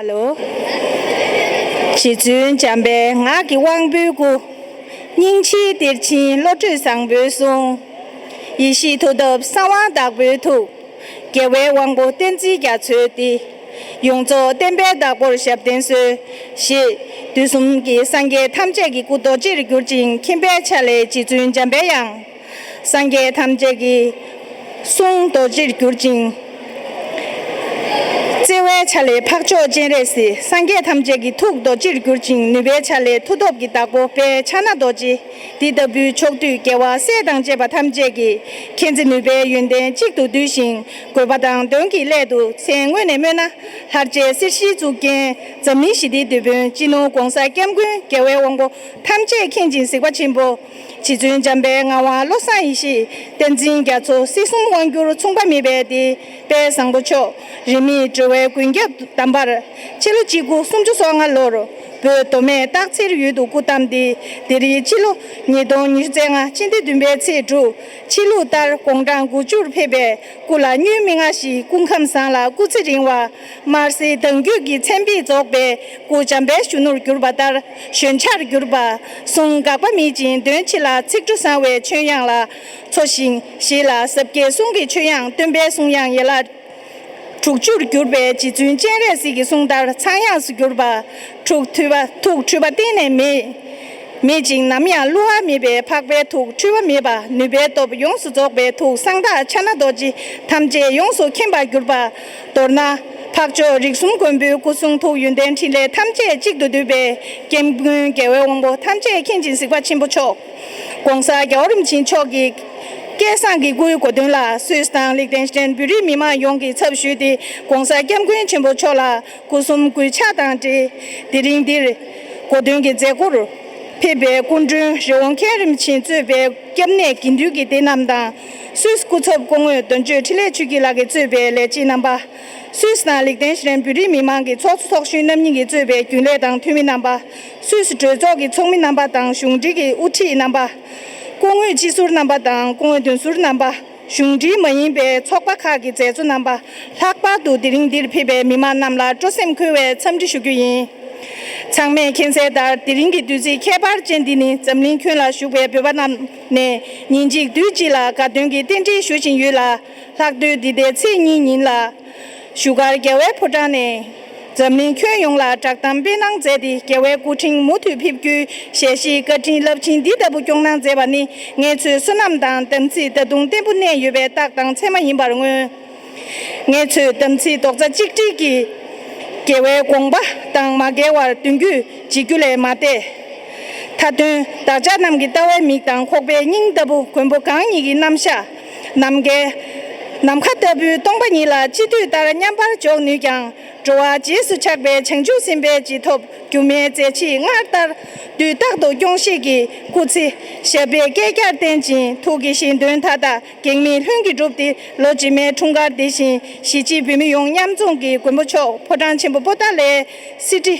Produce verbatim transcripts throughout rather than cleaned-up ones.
ལོ། རྗེ་བཙུན་འཇམ་དཔལ་ངག་གི་དབང་པོའི་སྐུ། སྙིང་རྗེའི་གཏེར་ཆེན་བློ་གྲོས་བཟང་པོའི་གསུང་། ཡེ་ཤེས་མཐུ་སྟོབས་གསང་བ་དྭགས་པོའི་ཐུགས། རྒྱལ་བའི་དབང་པོ་བསྟན་འཛིན་རྒྱ་མཚོའི་གཏེར། ཡོངས་རྫོགས་བསྟན་པའི་བདག་པོར་ཞབས་བརྟན་གསོལ། ཞེས་དུས་གསུམ་གྱི་སངས་རྒྱས་ཐམས་ཅད་ཀྱི་སྐུ་རྡོ་རྗེར་གྱུར་ཅིང་། མཁྱེན་པའི་ཆ་ལས་རྗེ་བཙུན་འཇམ་དཔལ་དབྱངས། སངས་རྒྱས་ཐམས་ཅད་ཀྱི་གསུང་རྡོ་རྗེར་གྱུར་ཅིང་། བརྩེ་བའི་ཆ་ལས་འཕགས་མཆོག་སྤྱན་རས་གཟིགས། སངས་རྒྱས་ཐམས་ཅད་ཀྱི་ཐུགས་རྡོ་རྗེར་གྱུར་ཅིང་། ནུས་པའི་ཆ་ལས་མཐུ་སྟོབས་ཀྱི་བདག་པོ་དཔལ་ཕྱག་ན་རྡོ་རྗེ། འདི་ལྟ་བུའི་ཕྱོགས་དུས་རྒྱལ་བ་སྲས་དང་བཅས་པ་ཐམས་ཅད་ཀྱིས་མཁྱེན་བརྩེ་ནུས་པའི་ཡོན་ཏན་གཅིག་ཏུ་བསྡུས་ཤིང་། དགོས་པ་དང་དོན་གྱི་སླད་དུ་མཚན་སྔོན་ནས་སྨོས་ན། ལྷར་བཅས་གསེར་ཞིའི་གཙུག་རྒྱན། འཛམ་གླིང་ཞི་བདེའི་དེད་དཔོན། སྤྱི་ནོར་༧གོང་ས་༧སྐྱབས་མགོན་རྒྱལ་བའི་དབང་པོ་ཐམས་ཅད་མཁྱེན་ཅིང་གཟིགས་པ་ཆེན་པོ། རྗེ་བཙུན་འཇམ་དཔལ་ངག་དབང་བློ་བཟང་ཡེ་ཤེས། བསྟན་འཛིན་རྒྱ་མཚོ། སྲིད་གསུམ་དབང་སྒྱུར་མཚུངས་པ་མེད་པའི་སྡེ། དཔལ་བཟང་པོ་མཆོག་རིས་མེད་འགྲོ་བའི་མགོན་སྐྱབས་གདམས་པར། ཕྱི་ལོ་གཅིག་དགུ་སུམ་ཅུ་སོ་ལྔ་ལོར། བོད་མདོ་སྨད་སྟག་འཚེར་ཡུལ་དུ་སྐུ་བལྟམས་ཏེ། དེ་རིང་ཕྱི་ལོ་ཉིས་སྟོང་ཉི་ཤུ་རྩ་ལྔ་སྤྱི་ཟླ་བདུན་པའི་ཚེས་དྲུག་ཕྱི་ལུགས་ལྟར་དགུང་གྲངས་དགུ་བཅུར་ཕེབས་པས། སྐུ་ལ་སྙུན་མི་མངའ་ཞིང་། སྐུ་ཁམས་བཟང་ལ་སྐུ་ཚེ་རིང་བ། དམར་སེར་མདངས་བརྒྱུད་ཀྱི་མཚན་དཔེས་རྫོགས་པའི་སྐུ། འཇམ་དཔལ་གཞོན་ནུར་གྱུར་པ་ལྟར་གཞོན་ཆར་གྱུར་པ། གསུང་དགག་པ་མེད་ཅིང་། དོན་ཆེ་ལ་ཚིག་འབྲུ་བཟང་བའི་ཆོས་དབྱངས་ལ་འཚོ་ཞིང་། ཞི་ལ་ཟབ་རྒྱས་གསུང་གི་ཆོས་དབྱངས། སྟོན་པའི་གསུང་དབྱངས་ཡན་ལག་དྲུག་ཅུར་གྱུར་པའི་རྗེ་བཙུན་སྤྱན་རས་གཟིགས་ཀྱི་གསུང་ལྟར་ཚངས་དབྱངས་སུ་གྱུར་པ། ཐུགས་འཁྲུལ་པ། ཐུགས་འཁྲུལ་པ་གཏན་ནས་མེད། མེད་ཅིང་ནམ་ཡང་བསླུ་བ་མེད་པའི་འཕགས་པའི་ཐུགས། འཁྲུལ་པ་མེད་པ། ནུས་པའི་སྟོབས་ཡོངས་སུ་རྫོགས་པའི་ཐུགས། གསང་བདག་ཕྱག་ན་རྡོ་རྗེ་ཐམས་ཅད་ཡོངས་སུ་མཁྱེན་པར་གྱུར་པ། མདོར་ན། འཕགས་མཆོག་རིགས་གསུམ་མགོན་པོའི་སྐུ་གསུང་ཐུགས། ཡོན་ཏན་ཕྲིན་ལས་ཐམས་ཅད་གཅིག་ཏུ་བསྡུས་པའི་སྐྱབས་མགོན་རྒྱལ་བའི་དབང་པོ་ཐམས་ཅད་མཁྱེན་ཅིང་གཟིགས་པ་ཆེན་པོ་མཆོག ༸གོང་ས་༸རྒྱལ་བ་རིན་པོ་ཆེ་མཆོག་གི་སྐལ་བཟང་གི་སྐུའི་གོ་སྟོན་ལ། སུད་སི་དང་ལིག་ཏེན་ཤི་ཏན་བོད་རིགས་མི་མང་ཡོངས་ཀྱི་ཚབ་ཞུས་ཏེ། ༸གོང་ས་༸སྐྱབས་མགོན་ཆེན་པོ་མཆོག་ལ་སྐུ་གསུམ་གུས་ཕྱག་དང་འབྲེལ། དེ་རིང་འདིར་གོ་སྟོན་གྱི་མཛད་སྒོར་ཕེབས་པའི་སྐུ་མགྲོན་རི་བོང་མཁན་རིན་པོ་ཆེས་གཙོས་པའི་སྐྱབས་གནས་དགེ་འདུན་གྱི་སྡེ་རྣམས་དང་། སུད་སི་སྐུ་ཚབ་སྐུ་ངོ་དོན་གཅོད་འཕྲིན་ལས་ཆོས་སྐྱིད་ལགས་ཀྱིས་གཙོས་པའི་ལས་བྱེད་རྣམ་པ། སུད་སི་དང་ལིག་ཏེན་ཤི་ཏན་བོད་རིགས་མི་མང་གི་ཚོགས་གཙོ་ཚོགས་གཞོན་རྣམ་གཉིས་ཀྱིས་གཙོས་པའི་རྒྱུན་ལས་དང་འཐུས་མི་རྣམ་པ། སུད་སི་གྲོས་ཚོགས་ཀྱི་ཚོགས་མི་རྣམ་པ་དང་གཞུང་འབྲེལ་གྱི་དབུ་ཁྲིད་རྣམ་པ། སྐུ་ངོ་སྤྱི་ཟུར་རྣམ་པ་དང་སྐུ་ངོ་མདུན་ཟུར་རྣམ་པ། གཞུང་འབྲེལ་མ་ཡིན་པའི་ཚོགས་པ་ཁག་གི་མཛད་གཙོ་རྣམ་པ། ལྷག་པར་དུ་དེ་རིང་འདིར་ཕེབས་པའི་མི་མང་རྣམས་ལ་སྤྲོ་སེམས་འཁོལ་བའི་འཚམས་འདྲི་ཞུ་རྒྱུ་ཡིན། ཚང་མས་མཁྱེན་གསལ་ལྟར། དེ་རིང་གི་དུས་ཚིགས་ཁྱད་པར་ཅན་འདི་ནི་འཛམ་གླིང་ཁྱོན་ལ་བཞུགས་པའི་བོད་པ་རྣམས་ནས་ཉིན་གཅིག་དུས་གཅིག་ལ་དགའ་སྟོན་གྱི་རྟེན་འབྲེལ་ཞུ་བཞིན་ཡོད་ལ། ལྷག་དུས་འདི་ཟླའི་ཚེས་གཉིས་ཉིན་ལ། བཞུགས་སྒར་རྒྱལ་བའི་ཕོ་བྲང་ནས། འཛམ་གླིང་ཁྱོན་ཡོངས་ལ་བསྒྲགས་གཏམ་སྤེལ་གནང་མཛད་དེ། རྒྱལ་བའི་སྐུ་ཕྲེང་མུ་མཐུད་ཕེབས་རྒྱུའི་ཞལ་བཞེས་བཀའ་དྲིན་རླབས་ཆེན་འདི་ལྟ་བུ་སྐྱོང་གནང་མཛད་པ་ནི། ངེད་ཚོའི་བསོད་ནམས་དང་དམ་ཚིག་ད་དུང་བརྟན་པོ་གནས་ཡོད་པའི་རྟགས་དང་མཚན་མ་ཡིན་པར་མངོན། ངེད་ཚོས་དམ་ཚིག་རྡོག་རྩ་གཅིག་སྒྲིལ་གྱིས། རྒྱལ་བའི་དགོངས་པ་དང་མ་འགལ་བར་མདུན་སྐྱོད་བྱེད་རྒྱུ་ལས་མ་འདས། མཐའ་དོན་བདག་ཅག་རྣམས་ཀྱི་ལྟ་བའི་མིག་དང་ཁོག་པའི་སྙིང་ལྟ་བུ་མགོན་པོ་གང་ཉིད་ཀྱི་རྣམ་གཞག་ནམ་མཁའི། ནམ་མཁའ་ལྟ་བུའི་སྟོང་པ་ཉིད་ལ་སྤྱི་འདུས་ལྟར་མཉམ་པར་འཇོག་ནུས་ཀྱང་། འགྲོ་བ་རྗེས་སུ་ཆགས་པའི་བྱང་ཆུབ་སེམས་དཔའི་རྗེས་ཐོབ་སྒྱུ་མའི་མཛད་རྗེས་སྔར་ལྟར་དུས་རྟག་ཏུ་སྐྱོང་ཤེས་ཀྱི་སྐུ་ཚེ་ཞབས་པད་བསྐལ་བརྒྱར་བརྟན་ཅིང་། ཐུགས་ཀྱི་བཞེད་དོན་མཐའ་དག་གེགས་མེད་ལྷུན་གྱིས་གྲུབ་སྟེ། ལོ་རྗེས་མའི་འཁྲུངས་སྐར་འདི་བཞིན་གཞིས་བྱེས་བོད་མི་ཡོངས་མཉམ་འཛོམས་ཀྱིས་མགོན་པོ་མཆོག་ཕོ་བྲང་ཆེན་པོ་པོ་ཏཱ་ལའི་གསེར་ཁྲི།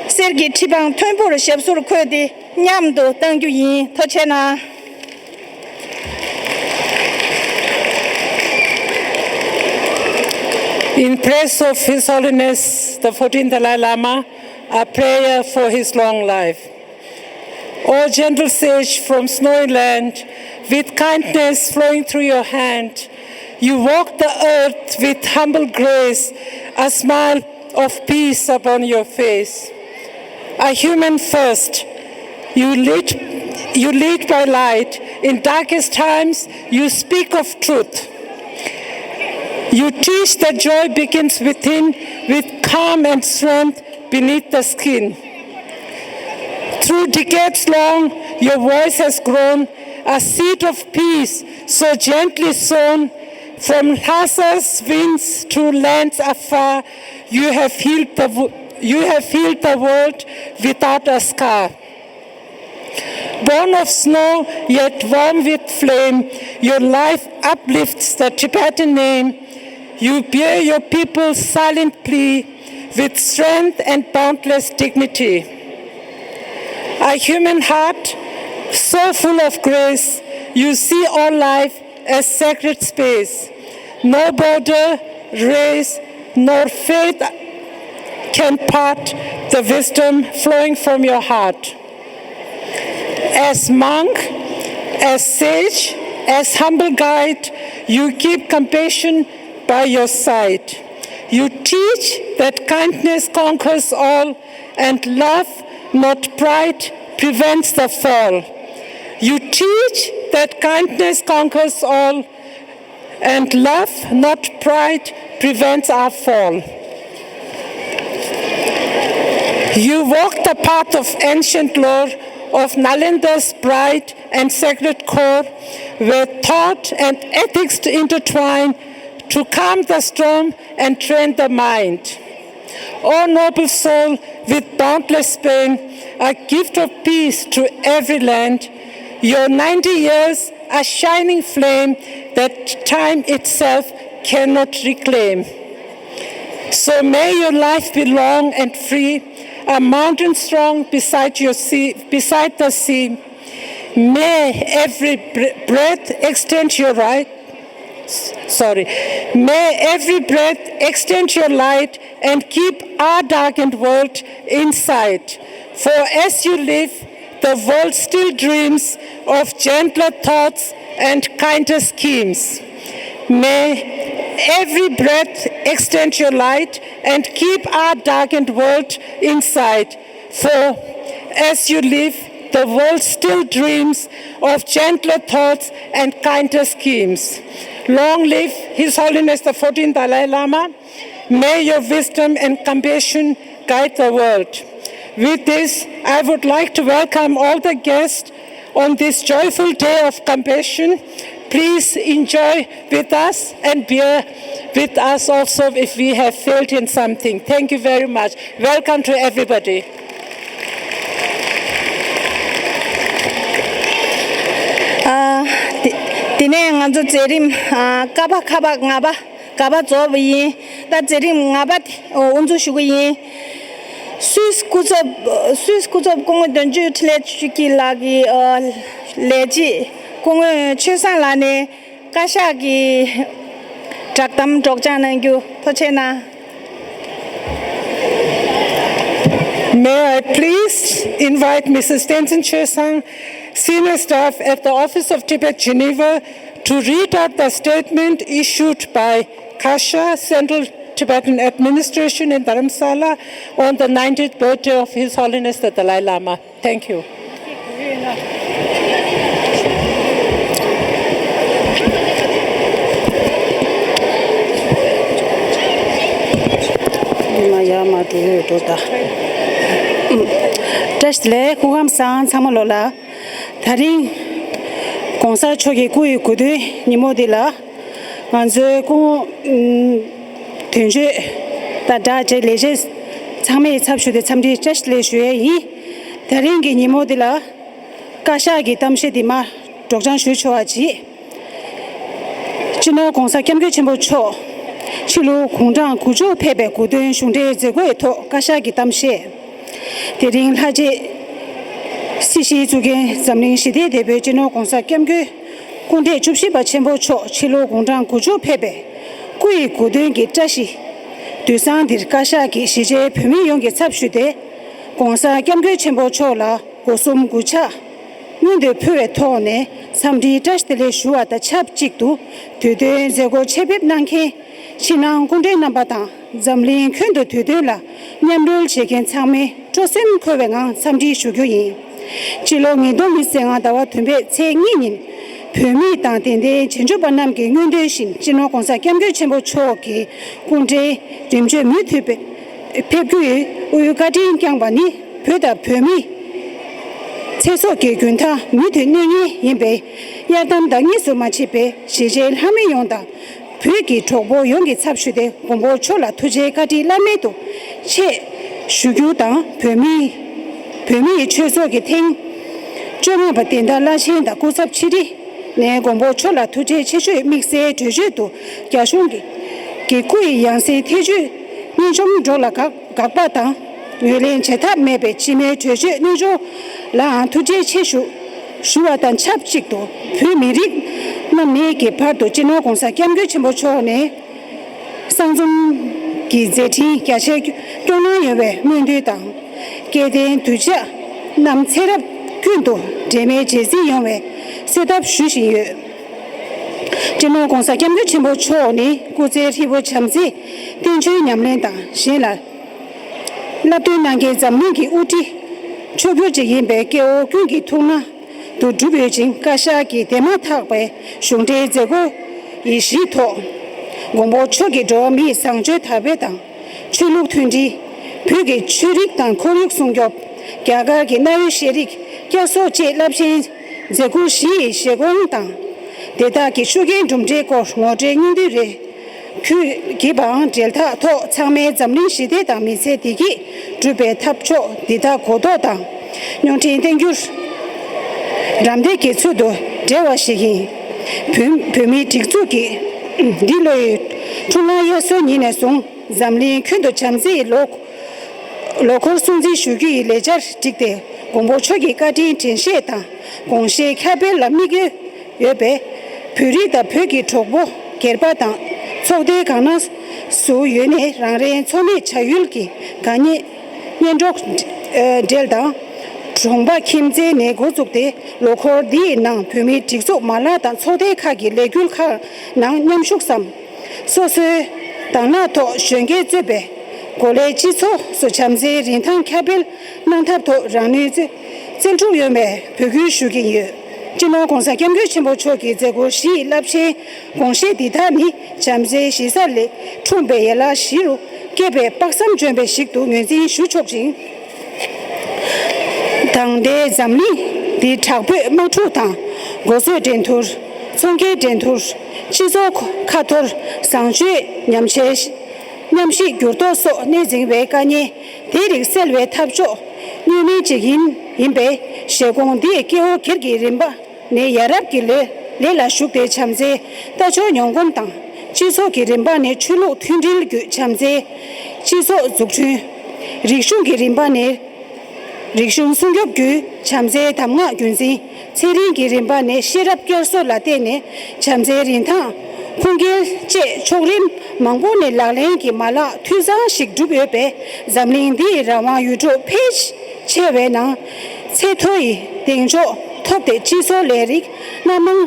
གསེར་གྱི་ཁྲི་འཕང་མཐོན་པོར་ཞབས་སོར་འཁོད་དེ་མཉམ་དུ་གཏང་རྒྱུ་ཡིན། ཐུགས་རྗེ་གནང་། In praise of His Holiness the fourteenth Dalai Lama, a prayer for his long life. O gentle sage from snowy land, with kindness flowing through your hand, you walk the earth with humble grace, a smile of peace upon your face. A human first, you lead, you lead by light. In darkest times, you speak of truth. You teach that joy begins within, with calm and strength beneath the skin. Through decades long, your voice has grown, a seed of peace so gently sown. From Lhasa's winds to lands afar, you have healed the, wo- you have healed the world without a scar. Born of snow, yet warm with flame, your life uplifts the Tibetan name. You bear your people's silent plea with strength and boundless dignity. A human heart so full of grace, you see all life as sacred space. No border, race, nor faith can part the wisdom flowing from your heart. As monk, as sage, as humble guide, you keep compassion by your side. You teach that kindness conquers all and love, not pride, prevents the fall. You teach that kindness conquers all and love, not pride, prevents our fall. You walk the path of ancient lore, of Nalanda's bright and sacred core, where thought and ethics intertwine to calm the storm and train the mind. O noble soul, with boundless pain, a gift of peace to every land, your ninety years, a shining flame that time itself cannot reclaim. So may your life be long and free, a mountain strong beside your sea, beside the sea. May every br- breath extend your right. Sorry. May every breath extend your light and keep our darkened world inside. For as you live, the world still dreams of gentler thoughts and kinder schemes. May every breath extend your light and keep our darkened world inside. For as you live, the world still dreams of gentler thoughts and kinder schemes. Long live His Holiness the fourteenth Dalai Lama. May your wisdom and compassion guide the world. With this, I would like to welcome all the guests on this joyful day of compassion. Please enjoy with us and bear with us also if we have failed in something. Thank you very much. Welcome to everybody. ཨ། དེ་དེ་ནས་ང་ཚོ་མཛད་རིམ་ཨ་ཀ་པ་ཁ་པ་ང་པ་ག་པ་རྫོགས་པ་ཡིན། ད་མཛད་རིམ་ང་པ་དེ་དབུ་འཛུགས་ཞུ་གི་ཡིན། སུད་སི་སྐུ་ཚབ་སུད་སི་སྐུ་ཚབ་སྐུ་ངོ་དོན་གཅོད་འཕྲིན་ལས་ཆོས་སྐྱིད་ལགས་ཀྱི་ཨ་ལས་བྱེད་སྐུ་ངོ་ཆོས་བཟང་ལགས་ནས་བཀའ་ཤག་གི་བསྒྲགས་གཏམ་སྒྲོག་སྦྱང་གནང་རྒྱུ་ཐུགས་རྗེ་གནང་། May I please invite Missus Tenzin Chösang, Senior Staff at the Office of Tibet, Geneva, to read out the statement issued by Kasha, Central Tibetan Administration in Dharamsala, on the ninetieth birthday of His Holiness the Dalai Lama. Thank you. མ་ཡར་མར་འགྲོ་འོས་འགྲོ་ད། བཀྲ་ཤིས་བདེ་ལེགས། སྐུ་ཁམས་བཟང་། ཚང་མ་ལོ་ལ། དེ་རིང་གོང་ས་མཆོག་གི་སྐུ་ཡི་དགུང་སྟོན་ཉིན་མོ་འདི་ལ། ང་ཚོའི་སྐུ་ངོ་དོན་གཅོད་དང་སྦྲགས་བཅས་ལས་བྱེད་ཚང་མའི་ཚབ་ཞུས་ཏེ་འཚམས་འདྲི་བཀྲ་ཤིས་བདེ་ལེགས་ཞུ་ཡས་ཡིན། དེ་རིང་གི་ཉིན་མོ་འདི་ལ་བཀའ་ཤག་གི་གཏམ་བཤད་འདི་མར་སྒྲོག་སྦྱང་ཞུ་ཆོག་པ་བྱེད། སྤྱི་ནོར་༧གོང་ས་༧སྐྱབས་མགོན་ཆེན་པོ་མཆོག་ཕྱི་ལོ་དགུང་གྲངས་དགུ་བཅུ་ཕེབས་པའི་དགུང་སྟོན་གཞུང་འབྲེལ་མཛད་སྒོའི་ཐོག་བཀའ་ཤག་གི་གཏམ་བཤད། དེ་རིང་ལྷ་རྗེ་སྲིད་ཞིའི་གཙུག་རྒྱན་འཛམ་གླིང་ཞི་བདེའི་དེད་དཔོན་སྤྱི་ནོར་༧གོང་ས་༧སྐྱབས་མགོན་སྐུ་ཕྲེང་བཅུ་བཞི་པ་ཆེན་པོ་མཆོག་ཕྱི་ལོ་དགུང་གྲངས་དགུ་བཅུ་ཕེབས་པའི་སྐུ་ཡི་དགུང་སྟོན་གྱི་བཀྲ་ཤིས་དུས་བཟང་འདིར་བཀའ་ཤག་གིས་གཞིས་བྱེས་བོད་མི་ཡོངས་ཀྱི་ཚབ་ཞུས་ཏེ་༧གོང་ས་༧སྐྱབས་མགོན་ཆེན་པོ་མཆོག་ལ་སྒོ་གསུམ་གུས་ཕྱག་སྔོན་དུ་ཕུལ་བའི་ཐོག་ནས་འཚམས་འདྲིའི་བཀྲ་ཤིས་བདེ་ལེགས་ཞུ་བ་དང་ཆབས་ཅིག་ཏུ་དུས་སྟོན་མཛད་སྒོར་ཆེད་ཕེབས་གནང་མཁན་ཕྱི་ནང་སྐུ་མགྲོན་རྣམ་པ་དང་། འཛམ་གླིང་ཁྱོན་དུ་དུས་སྟོན་ལ་མཉམ་རོལ་བྱེད་མཁན་ཚང་མས་སྤྲོ་སེམས་འཁོལ་བའི་ངང་འཚམས་འདྲི་ཞུ་རྒྱུ་ཡིན། སྤྱི་ལོ་ཉིས་སྟོང་ཉི་ཤུ་རྩ་ལྔ་ཟླ་བ་བདུན་པའི་ཚེས་གཉིས་ཉིན་བོད་མི་དང་དད་ལྡན་རྗེས་འཇུག་པ་རྣམས་ཀྱི་སྔོན་འདོན་བཞིན་སྤྱི་ནོར་༧གོང་ས་༧སྐྱབས་མགོན་ཆེན་པོ་མཆོག་གི་སྐུ་ཕྲེང་རིམ་བྱོན་མུ་མཐུད་ཕེབས་རྒྱུ་ཡི་དབུས་བཀའ་དྲིན་བསྐྱངས་པ་ནི་བོད་དང་བོད་མི་ཚེ་སྲོག་གི་རྒྱུན་ཐག་མུ་མཐུད་གནས་ངེས་ཡིན་པས་གཡར་དམ་དང་གཉིས་སུ་མ་མཆིས་པའི་གཞིས་བྱེས་ལྷ་མི་ཡོངས་དང་། བོད་ཀྱི་གྲོགས་པོ་ཡོངས་ཀྱི་ཚབ་ཞུས་ཏེ་མགོན་པོ་མཆོག་ལ་ཐུགས་རྗེའི་བཀའ་དྲིན་བླ་མེད་དུ་ཆེ་ཞུ་རྒྱུ་དང་། བོད་མིའི་བོད་མིའི་ཆོས་ཚོགས་ཀྱི་ཐེངས་བཅོ་ལྔ་པ་བདེན་མཐའ་བླ་ཆེན་དང་སྐུ་ཚབ་ཕྱི་དྲིལ་ནས་མགོན་པོ་མཆོག་ལ་ཐུགས་རྗེ་ཆེ་ཞུའི་དམིགས་བསལ་གྲོས་ཆོད་དུ་རྒྱ་གཞུང་གི་གི་སྐུ་ཡི་ཡང་སྲིད་ཐེ་བྱུས་གཉེན་འཇོམས་འགྲོ་ལ་དགག་དགག་པ་དང་ངོས་ལེན་བྱེད་ཐབས་མེད་པའི་སྤྱི་མོས་གྲོས་ཆོད་གནང་ཕྱོགས་ལའང་ཐུགས་རྗེ་ཆེ་ཞུ་ཞུ་བ་དང་ཆབས་ཅིག་ཏུ་བོད་མི་རིགས་རྣམས་ནས་ཀྱི་བར་དུ་སྤྱི་ནོར་༧གོང་ས་༧སྐྱབས་མགོན་ཆེན་པོ་མཆོག་ནས་གསང་འཛོམས་ གྱི་མཛད་འཕྲིན་རྒྱ་ཆེར་སྐྱོང་གནང་ཡོང་བའི་སྨོན་འདུན་དང་། སྐལ་ལྡན་གདུལ་བྱ་རྣམས་ཚེ་རབས་ཀུན་ཏུ་འབྲལ་མེད་རྗེས་འཛིན་ཡོང་བའི་གསོལ་འདེབས་ཞུ་བཞིན་ཡོད། སྤྱི་ནོར་༸གོང་ས་༸སྐྱབས་མགོན་ཆེན་པོ་མཆོག་ནི་སྐུ་ཚེ་ཧྲིལ་པོ་བྱམས་བརྩེའི་བསྟན་བཅོས་ཉམས་ལེན་དང་། གཞན་ལ་བསླབ་སྟོན་གནང་མཁན་འཛམ་གླིང་གི་དབུ་ཁྲིད་མཆོག་གྱུར་ཅིག་ཡིན་པས། སྐྱེ་བོ་ཀུན་གྱི་ཐུགས་སྣང་དུ་གྲུབ་ཡོད་ཅིང་། བཀའ་ཤག་གི་དེ་མ་ཐག་པའི་གཞུང་འབྲེལ་མཛད་སྒོ་ཡི་གཞི་ཐོག་མགོན་པོ་མཆོག་གིས་འགྲོ་བ་མིའི་བཟང་སྤྱོད་དར་སྤེལ་དང་། ཆོས་ལུགས་མཐུན་སྒྲིལ། བོད་ཀྱི་ཆོས་རིག་དང་ཁོར་ཡུག་སྲུང་སྐྱོབ། རྒྱ་གར་གྱི་གནའ་བོའི་ཤེས་རིག་བསྐྱར་གསོ་བཅས་རླབས་ཆེན་མཛད་ཁུར་བཞི་ཡི་བཞེད་དགོངས་དང་། དེ་དག་གི་ཤུགས་རྐྱེན་གྲུབ་འབྲས་སྐོར་ངོ་སྤྲོད་སྙིང་བསྡུས་རེ་ཁུལ་གྱིས་པའང་འབྲེལ་ཐག་ཐོག་ཚང་མས་འཛམ་གླིང་ཞི་བདེ་དང་མི་ཚེ་བདེ་སྐྱིད་སྒྲུབ་པའི་ཐབས་མཆོག་འདི་དག་གོ་རྟོགས་དང་། མྱོང་འཕྲིན་བསྟན་འགྱུར་རམ་འདེགས་ཀྱི་ཚུལ་དུ་འབྲེལ་བ་ཞིག་ཡིན། བོད་བོད་མིའི་སྒྲིག་འཛུགས་ཀྱིས་འདི་ལོའི་འཁྲུངས་ལྷ་དབྱར་གསོལ་ཉིན་ནས་བཟུང་། འཛམ་གླིང་ཁྱོན་དུ་བྱམས་བརྩེའི་ལོ་ལོ་འཁོར་སྲུང་བརྩི་ཞུ་རྒྱུ་ཡི་ལས་འཆར་བསྒྲིགས་ཏེ། མགོན་པོ་མཆོག་གི་བཀའ་དྲིན་དྲན་ཤེས་དང་དགོངས་བཞེད་ཁྱབ་སྤེལ་ལ་དམིགས་ཡུལ་ཡོད་པས། བོད་རིགས་དང་བོད་ཀྱི་གྲོགས་པོ་སྒེར་པ་དང་ཚོགས་སྡེ་གང་ན་སུ་ཡོད་ནའི་རང་རེའི་འཚོ་གནས་བྱ་ཡུལ་གྱི་དགའ་ཉེ་གཉེན་གྲོགས་འབྲེལ་དང་། གྲོང་པ་ཁྱིམ་མཚེས་ནས་འགོ་བཙུགས་ཏེ། ལོ་འཁོར་འདིའི་ནང་བོད་མིའི་སྒྲིག་འཛུགས་མ་ལག་དང་ཚོགས་སྡེ་ཁག་གི་ལས་འགུལ་ཁག་ནང་མཉམ་ཞུགས་སམ། སོ་སོའི་དང་བླངས་ཐོག་གཞོན་སྐྱེས་གཙོས་པའི་འགོ་ལས་སྤྱི་ཚོགས་སུ་བྱམས་བརྩེའི་རིན་ཐང་ཁྱབ་སྤེལ་གནང་ཐབས་ཐོག་རང་ནུས་རྩལ་སྤྲུགས་ཡོང་བའི་འབོད་སྐུལ་ཞུ་གི་ཡོད། སྤྱི་ནོར་༸གོང་ས་༸སྐྱབས་མགོན་ཆེན་པོ་མཆོག་གི་མཛད་ཁུར་བཞི་ཡི་རླབས་ཆེན་དགོངས་བཞེད་འདི་དག་ནི་བྱམས་བརྩེའི་གཞི་རྩ་ལས་འཁྲུངས་པའི་ཡན་ལག་བཞི་རུ་སྐྱེས་པའི་དཔག་བསམ་ལྗོན་པ་ཞིག་ཏུ་ངོས་འཛིན་ཞུ་ཆོག་ཅིང་། ད་ལྟའི་འཛམ་གླིང་འདི་དྲག་པོའི་དམག་འཁྲུག་དང་། གོ་ཚོད་འགྲན་བསྡུར། ཚོང་ཁེའི་འགྲན་བསྡུར། སྤྱི་ཚོགས་ཁ་འཐོར། བཟང་སྤྱོད་ཉམས་ཆག་ཉམས་ཞིབ་འགྱུར་ལྡོག་སོགས་གནོད་འཛིན་པའི་དཀའ་ཉེན་དེ་རིགས་སེལ་བའི་ཐབས་མཆོག་གཉུག་མའི་འཇིག་རྟེན་ཡིན་པས། བཞེད་དགོངས་འདིའི་སྐྱེ་བོ་སྒེར་གྱི་རིམ་པ་ནས་ཡ་རབས་ཀྱི་ལས་ལས་ལ་ཞུགས་ཏེ་བྱམས་བརྩེའི་ལྟ་ཕྱོགས་སྙོམས་སྒོམ་དང་། སྤྱི་ཚོགས་ཀྱི་རིམ་པ་ནས་ཆོས་ལུགས་མཐུན་སྒྲིལ་བརྒྱུད་བྱམས་བརྩེའི་སྤྱི་ཚོགས་འཛུགས་སྐྲུན། རིག་གཞུང་གི་རིམ་པ་ནས་རིག་གཞུང་སྲུང་སྐྱོབ་བརྒྱུད་བྱམས་བརྩེའི་གདམས་ངག་རྒྱུན་འཛིན། ཚན་རིག་གི་རིམ་པ་ནས་ཤེས་རབ་བསྐྱར་གསོ་ལ་བརྟེན་ནས་བྱམས་བརྩེའི་རིན་ཐང་ཁུངས་སྐྱེལ་བཅས་ཕྱོགས་རིམ་མང་པོ་ནས་ལག་ལེན་གྱི་མ་ལག་འཐུས་ཚང་ཞིག་གྲུབ་ཡོད་པས། འཛམ་གླིང་འདིའི་རང་དབང་ཡུལ་གྲུ་ཕལ་ཆེ་བའི་ནང་ཚད་མཐོ་ཡི་གདེང་འཇོག་ཐོབ་སྟེ། སྤྱི་ཚོགས་ལས་རིགས་སྣ་མང་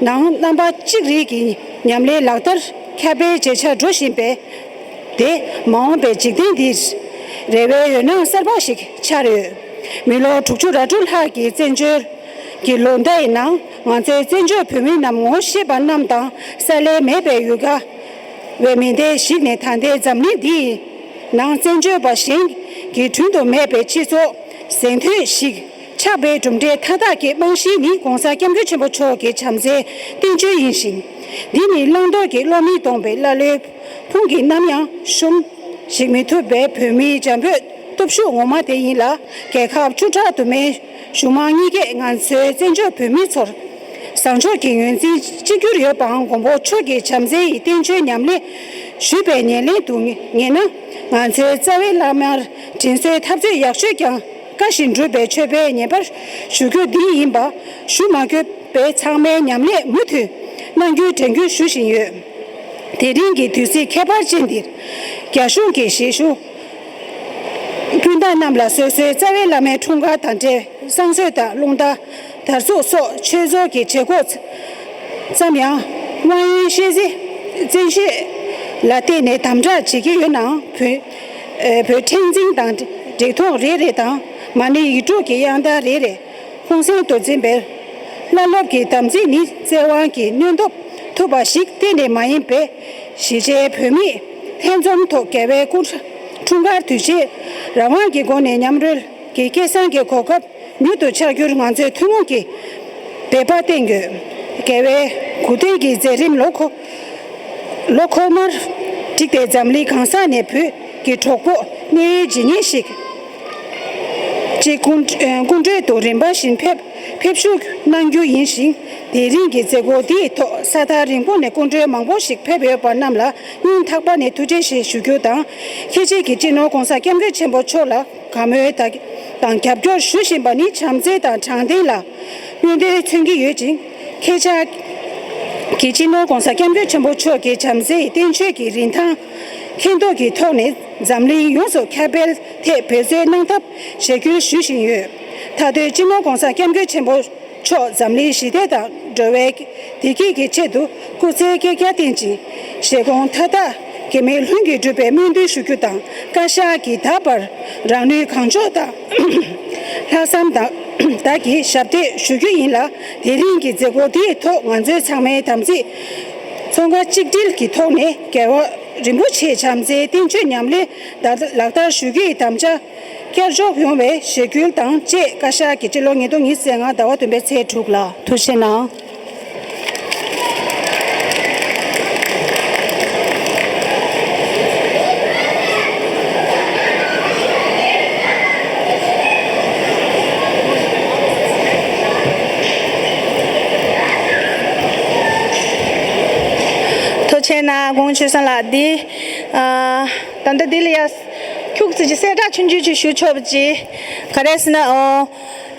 ནང་རྣམ་པ་གཅིག་རིགས་ཀྱི་ཉམས་ལེན་ལག་བསྟར་ཁྱབ་སྤེལ་ཇེ་ཆེར་འགྲོ་བཞིན་པས། དེ་མ་འོངས་པའི་འཇིག་རྟེན་འདིར་རེ་བའི་འོད་སྣང་གསར་པ་ཞིག་འཆར་ཡོད། མི་ལོ་དྲུག་ཅུ་རེ་དྲུག་ལྷག་གི་བཙན་བྱོལ་གྱི་ལོ་ཟླའི་ནང་། ང་ཚོའི་བཙན་བྱོལ་བོད་མི་རྣམས་ངོ་ཤེས་པ་རྣམས་དང་། ས་ལེ་མེད་པའི་ཡུལ་ག་བའི་མི་སྡེ་ཞིག་ནས། ད་ལྟའི་འཛམ་གླིང་འདིའི་ནང་བཙན་བྱོལ་བ་གཞན་གྱི་དྲུང་དུ་མེད་པའི་སྤྱི་ཚོགས་གཟེངས་ཐོན་ཞིག་ཆགས་པའི་གྲུབ་འབྲས་མཐའ་དག་གི་རྨང་གཞི་ནི་༸གོང་ས་༸སྐྱབས་མགོན་ཆེན་པོ་མཆོག་གི་བྱམས་བརྩེའི་བསྟན་བཅོས་ཡིན་ཞིང་། འདི་ནི་བླང་དོར་གྱི་བློ་མིག་སྟོང་པའི་ཀླ་ཀློའི་ཕུང་གིས་ནམ་ཡང་ཞུམ་ཞིག་མི་ཐུབ་པའི་བོད་མིའི་བྱམས་པའི་སྟོབས་ཤུགས་ངོ་མ་དེ་ཡིན་ལ། རྒྱལ་ཁབ་བཅུ་ཕྲག་དུ་མའི་གཞུང་མང་གཉིས་ཀས་ང་ཚོའི་བཙན་བྱོལ་བོད་མི་ཚོར་བཟང་ཕྱོགས་ཀྱི་ངོས་འཛིན་གཅིག་གྱུར་ཡོད་པའང་མགོན་པོ་མཆོག་གི་བྱམས་བརྩེ་ཡི་བསྟན་བཅོས་ཉམས་ལེན་ཞུས་པའི་ཉེར་ལེན་དུ་ངེས་ན། ང་ཚོའི་རྩ་བའི་བླ་མར་དྲིན་གཟོའི་འཐབ་རྩོད་ཡག་ཤོས་ཀྱང་། བཀའ་བཞིན་སྒྲུབ་པའི་མཆོད་པའི་ཉེས་པར་ཞུ་རྒྱུ་འདི་ཡིན་པ་ཞུ་མ་དགོས་པས། ཚང་མས་ཉམས་ལེན་མུ་མཐུད་གནང་རྒྱུའི་དྲན་སྐུལ་ཞུ་བཞིན་ཡོད། དེ་རིང་གི་དུས་ཚིགས་ཁྱད་པར་ཅན་འདིར། རྒྱ་གཞུང་གི་གཞིས་བཞུགས་སྤུན་ཟླ་རྣམས་ལ་སོ་སོའི་རྩ་བའི་བླ་མའི་འཁྲུངས་སྐར་དང་འབྲེལ། བསང་གསོལ་དང་རླུང་རྟ་དར་ཚུགས་སོགས་ཆོས་ཚོགས་ཀྱི་བྱེད་སྒོ་ཙམ་ཡང་། དབང་ཡོན་ཤེས་ཚད་བཙན་ཤེད་ལ་བརྟེན་ནས་དམ་དྲག་བྱེད་ཀྱི་ཡོད་ནའང་། བོད་ཨེ་བོད་ཕྲེང་འཛིན་དང་འབྲེལ་ཐོག་རེ་རེ་དང་། མ་ཎི་ཡིག་དྲུག་གི་དབྱངས་རྟ་རེ་རེ། ཧུན་སེང་དུ་འཛིན་པའི་བླ་སློབ་ཀྱི་དམ་ཚིག་ནི་བཙན་དབང་གི་གནོན་སྟོབས་ཐུབ་པ་ཞིག་གཏན་ནས་མ་ཡིན་པས། གཞིས་བྱེས་བོད་མིས་ལྷན་འཛོམས་ཐོག་རྒྱལ་བའི་སྐུ་འཁྲུངས་སྐར་དུས་ཆེན་རང་དབང་གི་སྒོ་ནས་མཉམ་རོལ་གྱི་སྐལ་བཟང་གི་གོ་སྐབས་མྱུར་དུ་འཆར་རྒྱུར་ང་ཚོས་ཐུན་མོང་གི་འབད་པ་བསྟེན་དགོས། རྒྱལ་བའི་གོ་སྟོན་གྱི་མཛད་རིམ་ལོ་འཁོར་ལོ་འཁོར་མར་བསྒྲིགས་ཏེ། འཛམ་གླིང་གང་ས་ནས་བོད་ཀྱི་གྲོགས་པོ་གནད་ཡོད་ཇི་སྙེད་ཞིག་ཅིག་སྐུ་སྐུ་མགྲོན་དུ་རིམ་པ་བཞིན་ཕེབས་ཕེབས་ཞུགས་གནང་རྒྱུ་ཡིན་ཞིང་། དེ་རིང་གི་མཛད་སྒོ་འདིའི་ཐོག་ས་ཐག་རིང་པོ་ནས་སྐུ་མགྲོན་མང་པོ་ཞིག་ཕེབས་ཡོད་པ་རྣམས་ལ་སྙིང་ཐག་པ་ནས་ཐུགས་རྗེ་ཆེ་ཞུ་རྒྱུ་དང་། ཁྱེད་ཅག་གི་སྤྱི་ནོར་༸གོང་ས་༸སྐྱབས་མགོན་ཆེན་པོ་མཆོག་ལ་དགའ་མོས་དང་རྒྱབ་སྐྱོར་ཞུ་བཞིན་པ་ནི་བྱམས་བརྩེ་དང་དྲང་བདེན་ལ་མངོན་འདོད་མཚོན་གྱི་ཡོད་ཅིང་། ཁྱེད་ཅག་གི་སྤྱི་ནོར་༸གོང་ས་༸སྐྱབས་མགོན་ཆེན་པོ་མཆོག་གི་བྱམས་བརྩེའི་བསྟན་བཅོས་ཀྱི་རིན་ཐང་ མཁྱེན་རྟོགས་ཀྱི་ཐོག་ནས་འཛམ་གླིང་ཡོངས་སུ་ཁྱབ་སྤེལ་ཐད་འབད་བརྩོན་གནང་ཐབས་ཞལ་བཀོད་ཞུ་བཞིན་ཡོད། མཐའ་དོན་སྤྱི་ནོར་༸གོང་ས་༸སྐྱབས་མགོན་ཆེན་པོ་མཆོག་འཛམ་གླིང་ཞི་བདེ་དང་འགྲོ་བའི་བདེ་སྐྱིད་ཀྱི་ཆེད་དུ་སྐུ་ཚེ་བསྐལ་བརྒྱར་བརྟན་ཅིང་། བཞེད་དགོངས་མཐའ་དག་འགལ་མེད་ལྷུན་གྱིས་འགྲུབ་པའི་སྨོན་འདུན་ཞུ་རྒྱུ་དང་། བཀའ་ཤག་གིས་ད་བར་རང་ནུས་གང་ལྕོགས་དང་། ལྷག་བསམ་དང་དག་གིས་ཞབས་འདེགས་ཞུ་རྒྱུ་ཡིན་ལ། དེ་རིང་གི་མཛད་སྒོ་འདིའི་ཐོག་ང་ཚོའི་ཚང་མའི་དམ་ཚིག་ཚོགས་འགན་གཅིག་སྒྲིལ་གྱི་ཐོག་ནས་རྒྱལ་བ་རིན་པོ་ཆེའི་བྱམས་བརྩེའི་བསྟན་བཅོས་ཉམས་ལེན་ལག་བསྟར་ཞུ་རྒྱུ་ཡི་དམ་བཅའ་བསྐྱར་འཇོག་ཡོང་བའི་ཞལ་བཀོད་དང་བཅས། བཀའ་ཤག་གིས་སྤྱི་ལོ་ཉིས་སྟོང་ཉི་ཤུ་རྩ་ལྔ་ཟླ་བ་བདུན་པའི་ཚེས་དྲུག་ལ། ཐུགས་རྗེ་གནང་། ཐུགས་རྗེ་གནང་། དགོངས་ཆོས་སང་ལགས། འདི་ཨ་ད་ལྟ་འདི་ལ་ཡ་ཁྱུག་ཙམ་ཅིག་གསལ་བསྒྲགས་ཆུང་ཆུང་ཅིག་ཞུ་ཆོག་པ་ཅིག་ག་རེ་ཟེར་ན། ཨོ།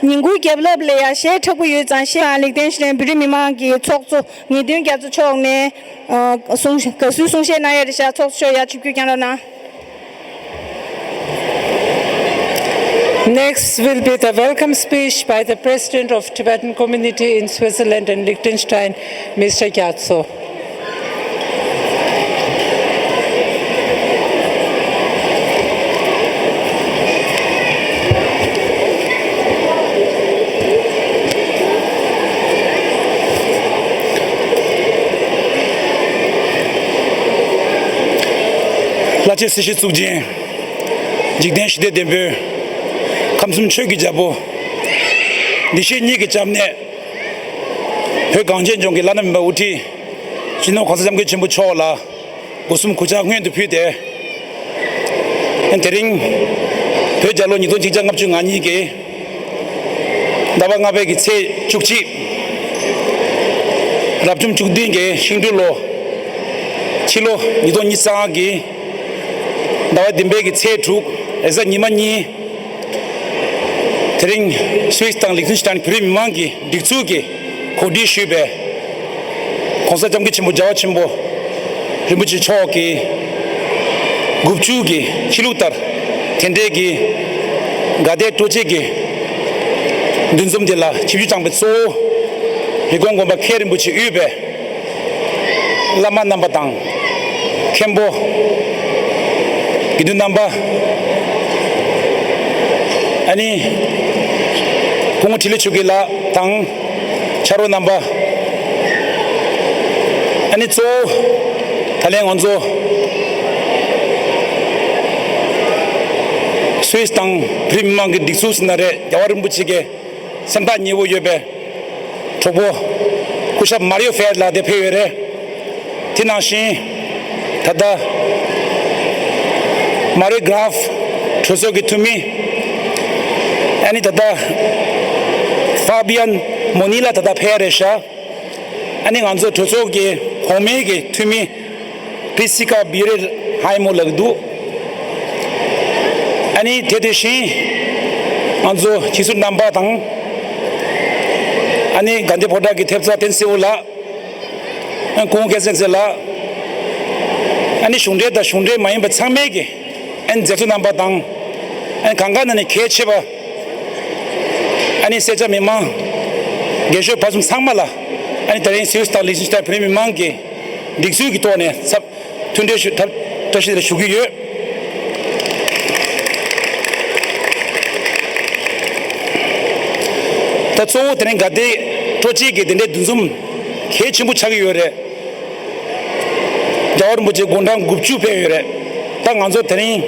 ཉིན་གུང་རྒྱབ་ལོགས་ལ་ཡ་གཞས་འཁྲབ་ཀྱི་ཡོད་ཙང་། གཞས་ལིག་ཏེན་ཤི་ཏན་བོད་རིགས་མི་མང་གི་ཚོགས་གཙོ་ངེས་དོན་རྒྱ་མཚོ་མཆོག་ནས་ཨ་གསུང་དགའ་བསུའི་གསུང་བཤད་གནང་ཡ་རེད་ཤག་ཚོགས་གཙོ་མཆོག་ཡ་ཆིབས་བསྒྱུར་བསྐྱངས་རོགས་གནང་། Next will be the welcome speech by the President of Tibetan Community in Switzerland and Liechtenstein, Mister Gyatso. ལྷ་ཆེན་སྲིད་ཞིའི་གཙུག་རྒྱན། འཇིག་རྟེན་ཞི་བདེ་ལྡན་པའི་ཁམས་གསུམ་ཆོས་ཀྱི་རྒྱལ་པོ། འདུས་བྱས་གཉིས་ཀྱི་སྐྱབས་གནས། བོད་གངས་ཅན་ལྗོངས་ཀྱི་བླ་ན་མེད་པའི་དབུ་ཁྲིད། སྤྱི་ནོར་༸གོང་ས་༸སྐྱབས་མགོན་ཆེན་པོ་མཆོག་ལ་སྒོ་གསུམ་གུས་ཕྱག་སྔོན་དུ་ཕུལ་ཏེ། དེ་རིང་བོད་རྒྱལ་ལོ་ཉིས་སྟོང་ཆིག་བརྒྱ་ལྔ་བཅུ་ང་གཉིས་ཀྱི་ཟླ་བ་ལྔ་པའི་གི་ཚེས་བཅུ་གཅིག་རབ་བྱུང་བཅུ་བདུན་གྱི་ཤིང་སྦྲུལ་ལོ། ཕྱི་ལོ་ཉིས་སྟོང་ཉི་ཤུ་རྩ་ལྔ་གི་ཟླ་བ་བདུན་པའི་གི་ཚེས་དྲུག་རེས་གཟའ་ཉི་མ་ཉིན། དེ་རིང་སུད་སི་དང་ལིག་ཏེན་ཤི་ཏན་བོད་རིགས་མི་མང་གི་སྒྲིག་འཛུགས་ཀྱིས་གོ་སྒྲིག་ཞུས་པའི་༸གོང་ས་༸སྐྱབས་མགོན་ཆེན་པོ་རྒྱལ་བ་ཆེན་པོ་རིན་པོ་ཆེ་མཆོག་གི་དགུ་བཅུ་གི་ཆོས་ལུགས་ལྟར་དེ་འབྲེལ་གྱི་དགའ་དད་སྤྲོ་སྐྱིད་ཀྱི་འདུ་འཛོམས་འདི་ལ་ཆིབས་བསྒྱུར་བསྐྱངས་པའི་གཙོ་བོ་རི་ཀོན་དགོན་པ་མཁན་རིན་པོ་ཆེ་དབུས་པའི་བླ་མ་རྣམ་པ་དང་། མཁན་པོ་དགེ་འདུན་རྣམ་པ། ཨ་ནི་སྐུ་ངོ་འཕྲིན་ལས་ཆོས་སྐྱིད་ལགས་དང་ཕྱག་རོགས་རྣམ་པ། ཨ་ནི་གཙོ་བོ་ད་ལན་ང་ཚོ་སུད་སི་དང་བོད་མི་མང་གི་སྒྲིག་འཛུགས་ཟེར་ན་རེད། རྒྱལ་བ་རིན་པོ་ཆེ་གི་སེམས་ཐག་ཉེ་བོ་ཡོད་པའི་གྲོགས་པོ་སྐུ་ཞབས་མ་རིའོ་ཧྥེར་ལགས་དེ་ཕེབས་ཡོད་རེད། དེ་ནང་བཞིན་ད་ལྟ་མ་རི་གྷ་རབ་གྲོས་ཚོགས་ཀྱི་འཐུས་མི། ཨ་ནི་ད་ལྟ་ཧྥ་བི་ཡན་མོ་ནི་ལགས་ད་ལྟ་ཕེབས་ཡ་རེད་ཤག་ཨ་ནི་ང་ཚོ་གྲོས་ཚོགས་ཀྱི་གོང་མའི་གི་འཐུས་མི་པི་སི་ཀ་བི་རེ་ཧའི་མོ་ལགས་འདུག་ཨ་ནི་དེ་དེ་བཞིན་ང་ཚོ་སྤྱི་ཟུར་རྣམ་པ་དང་། ཨ་ནི་དགའ་ལྡན་ཕོ་བྲང་གི་ཐེབས་རྩ་བསྟན་འཛིན་འོག་ལ། ཨ་ནི་སྐུ་ངོ་སྐལ་བཟང་ཚེ་ལགས། ཨ་ནི་གཞུང་འབྲེལ་དང་གཞུང་འབྲེལ་མ་ཡིན་པ་ཚང་མས་ཀྱི་ཨ་ནི་མཛད་གཙོ་རྣམ་པ་དང་། ཨ་ནི་གང་ག་ནང་ནས་གལ་ཆེ་བ། ཨ་ནི་སེར་སྐྱ་མི་མང་། རྒན་ཤོས་བར་གསུམ་ཚང་མ་ལ། ཨ་ནི་དེ་རིང་སུད་སི་དང་ལིག་ཏེན་ཤི་ཏན་བོད་མི་མང་གི་སྒྲིག་འཛུགས་ཀྱི་ཐོག་ནས་ཚབ་མཐུན་འབྲེལ་ཞུ་ཐབས་བཀྲ་ཤིས་བདེ་ལེགས་ཞུ་གི་ཡོད། ད་གཙོ་བོ་དེ་རིང་དགའ་དད་སྤྲོ་སྐྱིད་ཀྱི་དེ་འདྲའི་འདུ་འཛོམས་གལ་ཆེན་པོ་ཆགས་ཀྱི་ཡོད་རེད། རྒྱལ་བ་རིན་པོ་ཆེ་དགུང་གྲངས་དགུ་བཅུ་ཕེབས་ཡོད་རེད། ད་ང་ཚོ་དེ་རིང་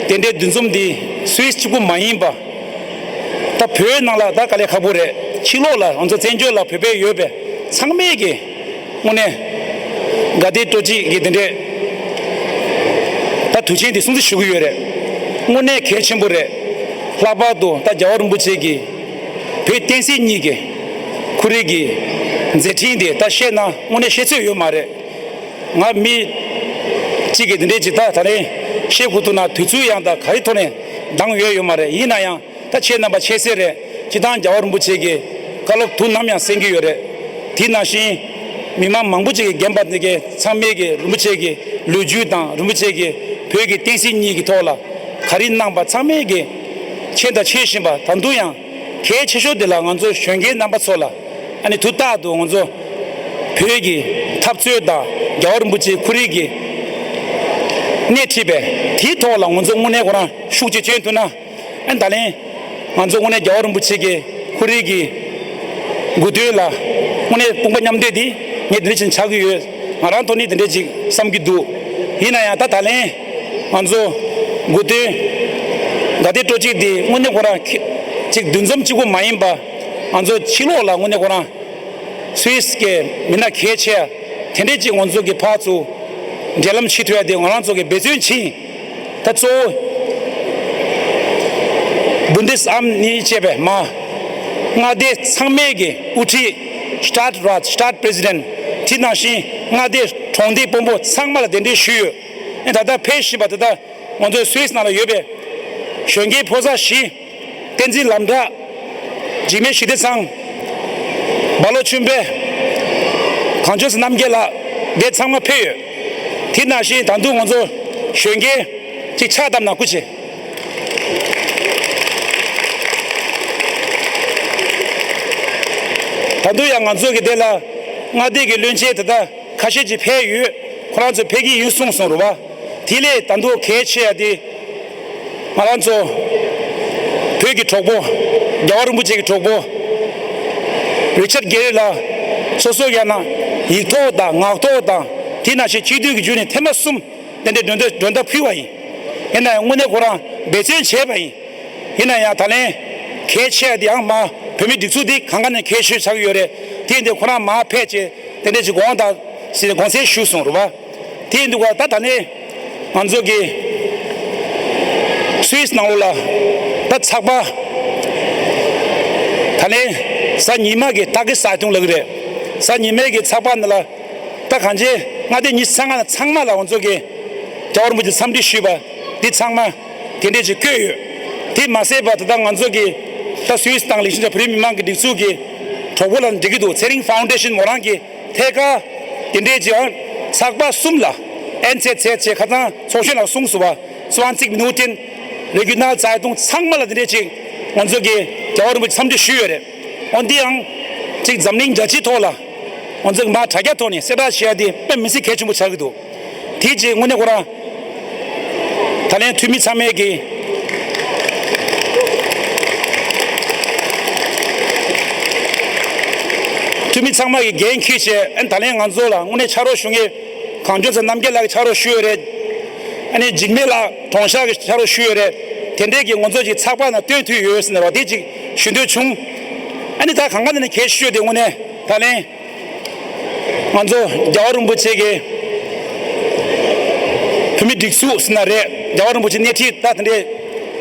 དེ་འདྲའི་འདུ་འཛོམས་འདི་སུད་སི་གཅིག་པུ་མ་ཡིན་པ། ད་བོད་ནང་ལ་ད་དཀའ་ལས་ཁག་པོ་རེད། ཕྱི་ལོགས་ལ་ང་ཚོ་བཙན་བྱོལ་ལ་བོད་པའི་ཡོད་པའི་ཚང་མས་ཀྱི་དངོས་གནས་དགའ་དད་སྤྲོ་སྐྱིད་ཀྱི་དེ་འདྲའི་ད་དུས་ཆེན་འདི་སྲུང་བརྩི་ཞུ་གི་ཡོད་རེད། དངོས་གནས་གལ་ཆེན་པོ་རེད། ལྷག་པར་དུ་ད་རྒྱལ་བ་རིན་པོ་ཆེ་གི་བོད་བསྟན་སྲིད་གཉིས་ཀྱི་ཁོར་ཡུག་གི་མཛད་འཕྲིན་དེ་ད་བཤད་ན་དངོས་གནས་བཤད་ཚོད་ཡོད་མ་རེད། ང་མི་གཅིག་གིས་འདི་འདྲས་ཅིག་ད་ད་རེས་བཤད་དགོས་ཐུག་ན་དུས་ཚོད་ཡང་ད་ག་རེ་ཐོག་ནས་འདང་ཡོད་ཡོད་མ་རེད། ཡིན་ན་ཡང་ད་ཁྱེད་རྣམ་པ་ཁྱད་གསོད་རེད། སྤྱིར་བཏང་རྒྱལ་བ་རིན་པོ་ཆེ་གི་བཀའ་སློབ་དུས་ནམ་ཡང་གསན་གྱི་ཡོད་རེད། དེ་ནང་བཞིན་ མི་མང་མང་པོ་ཅིག་གིས་རྒན་པ་འདི་གའི་ཚང་མས་ཀྱི་རིན་པོ་ཆེ་གི་ལོ་རྒྱུས་དང་རིན་པོ་ཆེ་གི་བོད་ཀྱི་བསྟན་སྲིད་གཉིས་ཀྱི་ཐོག་ལ་ག་རེ་གནང་པ་ཚང་མས་ཀྱི་མཁྱེན་དང་མཁྱེན་བཞིན་པ། ད་དུང་ཡང་གལ་ཆེ་ཤོས་དེ་ལ་ང་ཚོ་གཞོན་སྐྱེས་རྣམ་པ་ཚོ་ལ་ཨ་ནི་དུས་རྟག་ཏུ་ང་ཚོ་བོད་ཀྱི་འཐབ་རྩོད་དང་རྒྱལ་བ་རིན་པོ་ཆེའི་ཁོར་ཡུག་གི་སྣེ་ཁྲིད་པས་དེའི་ཐོག་ལ་ང་ཚོ་དངོས་གནས་ཁོ་རང་ཤུགས་ཆེ་བསྐྱོན་ཐུབ་ན། ཨ་ད་ལན་ང་ཚོ་དངོས་གནས་རྒྱལ་བ་རིན་པོ་ཆེ་གི་ཁོར་ཡུག་གི་དགུང་སྟོན་ལ་དངོས་གནས་དཔུང་པ་མཉམ་འདེགས་འདི་ངས་དེ་འདྲ་ཅིག་ཆགས་ཀྱི་ཡོད། ང་རང་ཐོག་ནས་དེ་འདྲ་ཅིག་བསམ་གྱི་འདུག། ཡིན་ན་ཡང་ད་ད་ལན་ང་ཚོ་དགུང་སྟོན་དགའ་ལྡན་སྤྲོ་སྐྱིད་འདི་དངོས་གནས་ཁོ་རང་ཅིག་འདུ་འཛོམས་གཅིག་པོ་མ་ཡིན་པ། ང་ཚོ་ཕྱི་ལོགས་ལ་དངོས་གནས་ཁོ་རང་སུད་སི་གི་མི་སྣ་གལ་ཆེ་དེ་འདྲས་ཅིག་ང་ཚོ་གི་ཕར་ཚུར་འབྲེལ་ལམ་བྱེད་ཐུབ་ཡ་དེ་ང་རང་ཚོ་གི་འབད་བརྩོན་བྱེད། ད་གཙོ་བོ་Bundesamt་ནས་བྱས་པའི་མ་མངའ་སྡེ་ཚང་མའི་གི་དབུ་ཁྲིད་Stadtrat, Stadtpräsident་དེ་ནང་བཞིན་མངའ་སྡེ་གྲོང་སྡེ་དཔོན་པོ་ཚང་མ་ལ་གདན་འདྲེན་ཞུས་ཡོད། ཨེ་ད་ལྟ་ཕེབས་བཞིན་པ་ད་ལྟ་ང་ཚོའི་སུད་སི་ནང་ལ་ཡོད་པའི་གཞོན་སྐྱེས་ཕོ་གསར་བཞི། བསྟན་འཛིན་ལམ་གྲགས། འཇིགས་མེད་ཞི་བདེ་ཚང་། སྦ་ལོ་ཆོས་འཕེལ། གངས་ལྗོངས་རྣམ་རྒྱལ་ལགས་དེ་ཚང་མ་ཕེབས་ཡོད། དེ་ནང་བཞིན་ད་དུང་ང་ཚོ་གཞོན་སྐྱེས་ཅིག་ཕྱག་བཏབ་ན་སྐུ་མཁྱེན། ད་དུང་ཡང་ང་ཚོ་གི་དེ་ལ་མངའ་སྡེ་གི་བློན་ཆེན་དེ་དག་ཁ་ཤས་ཅིག་ཕེབས་ཡོད། ཁོ་རང་ཚོ་ཕེབས་ཀྱི་ཡིན་གསུངས་སོང་རེད་བ། དེ་ལས་ད་དུང་གལ་ཆེ་ཡ་དེ། ང་རང་ཚོ་བོད་ཀྱི་གྲོགས་པོ་རྒྱལ་བ་རིན་པོ་ཆེ་གི་གྲོགས་པོ་རི་ཅར་གྷེ་རི་ལགས་སོ་སོ་ཡང་ན་ཡིག་ཐོག་དང་ངག་ཐོག་དང་དེ་ནང་བཞིན་སྤྱི་འཐུས་ཀྱི་བརྒྱུད་ནས་ཐེངས་མ་གསུམ་དེ་འདྲའི་མགྲོན་བརྡ་མགྲོན་བརྡ་ཕུལ་བ་ཡིན། ཡིན་ན་ཡང་དངོས་གནས་ཁོ་རང་འབད་བརྩོན་བྱས་པ་ཡིན། ཡིན་ན་ཡང་ད་ལན་གལ་ཆེ་དེའང་མ་བོད་མི་སྒྲིག་འཛུགས་འདི་གང་ག་ནས་གལ་ཤོས་ཆགས་ཀྱི་ཡོད་རེད། དེ་ཡིན་དུས་ཁོ་རང་མ་ཕེབས་བྱས་དེ་འདྲའི་ཅིག་དགོངས་དག་ཟེར་དགོངས་སེལ་ཞུས་སོང་རེད་བ། དེ་ཡིན་དུས་ད་ད་ནི་ང་ཚོ་གི་སུད་སི་ནང་ལོགས་ལ་ད་ཚགས་པར་ད་ལན་གཟའ་ཉི་མ་གི་ཏཱ་གི་ས་ཐུང་ལབ་ཀྱི་རེད། གཟའ་ཉི་མའི་གི་ཚགས་པར་ནང་ལ་ད་གང་ཅི་མངའ་སྡེ་ཉི་ཤུ་རྩ་ལྔ་ཚང་མ་ལ་ང་ཚོ་གི་རྒྱལ་བ་རིན་པོ་ཆེ་འཚམས་འདྲི་ཞུས་པ་འདི་ཚང་མ་དེ་འདྲས་ཅིག་བཀོད་ཡོད། དེ་མ་ཟད་པ་ད་ལྟ་ང་ཚོ་གི་ད་སུད་སི་དང་ལིག་ཤེན་ཤ་བོད་རིགས་མི་མང་གི་སྒྲིག་འཛུགས་ཀྱི་གྲོགས་པོ་ལ་འགྲིག་གི་འདུག། ཚེ་རིང་ཕའུན་ཌེ་ཤན་མོ་རང་གི་ཐད་ཀར་དེ་འདྲས་ཀྱི་ཚགས་པར་གསུམ་ལ་ཨེན་ཚེ་ཚེ་ཚེ་ཁ་སང་ཚོགས་གཞོན་ལགས་གསུངས་སོང་བ། Zwanzig Minuten Regionalzeitung་ཚང་མ་ལ་དེ་འདྲས་ཅིག་ང་ཚོ་གི་རྒྱལ་བ་རིན་པོ་ཆེ་འཚམས་འདྲི་ཞུས་ཡོད་རེད། འོན་ཏེའང་ཅིག་འཛམ་གླིང་རྒྱལ་སྤྱིའི་ཐོག་ལ་ང་ཚོ་གི་མ་དྲ་རྒྱ་ཐོག་ནས་གསལ་བསྒྲགས་བྱེད་ཡ་དེ་དཔེ་མི་སྲིད་གལ་ཆེན་པོ་ཆགས་ཀྱི་འདུག། དེ་རྗེས་དངོས་གནས་ཁོ་རང་ད་ལན་འཐུས་མི་ཚང་མས་ཀྱི་འཐུས་མི་ཚང་མ་གི་འགན་འཁྱེར་བྱས་ཨ་ནི་ད་ལན་ང་ཚོ་ལ་དངོས་གནས་ཕྱག་རོགས་ཞུ་མཁན་གངས་ལྗོངས་ས་རྣམ་རྒྱལ་ལགས་ཀྱི་ཕྱག་རོགས་ཞུས་ཡོད་རེད། ཨ་ནི་འཇིགས་མེད་ལགས་གྲོང་ཤག་གི་ཕྱག་རོགས་ཞུས་ཡོད་རེད། དེ་འདྲས་ཀྱི་ང་ཚོ་ཅིག་ཚགས་པར་ནང་སྟོན་ཐུབ་ཡོད་ཟེར་ནས་རོགས་དེ་ཅིག་ཞུ་འདོད་བྱུང་། ཨ་ནི་ད་གང་ག་ནས་ནས་གལ་ཤོས་དེ་དངོས་གནས་ད་ལན། ང་ཚོ་རྒྱལ་བ་རིན་པོ་ཆེ་གི་བོད་མི་སྒྲིག་འཛུགས་ཟེར་ན་རེད། རྒྱལ་བ་རིན་པོ་ཆེ་སྣེ་ཁྲིད་ད་དེ་འདྲས་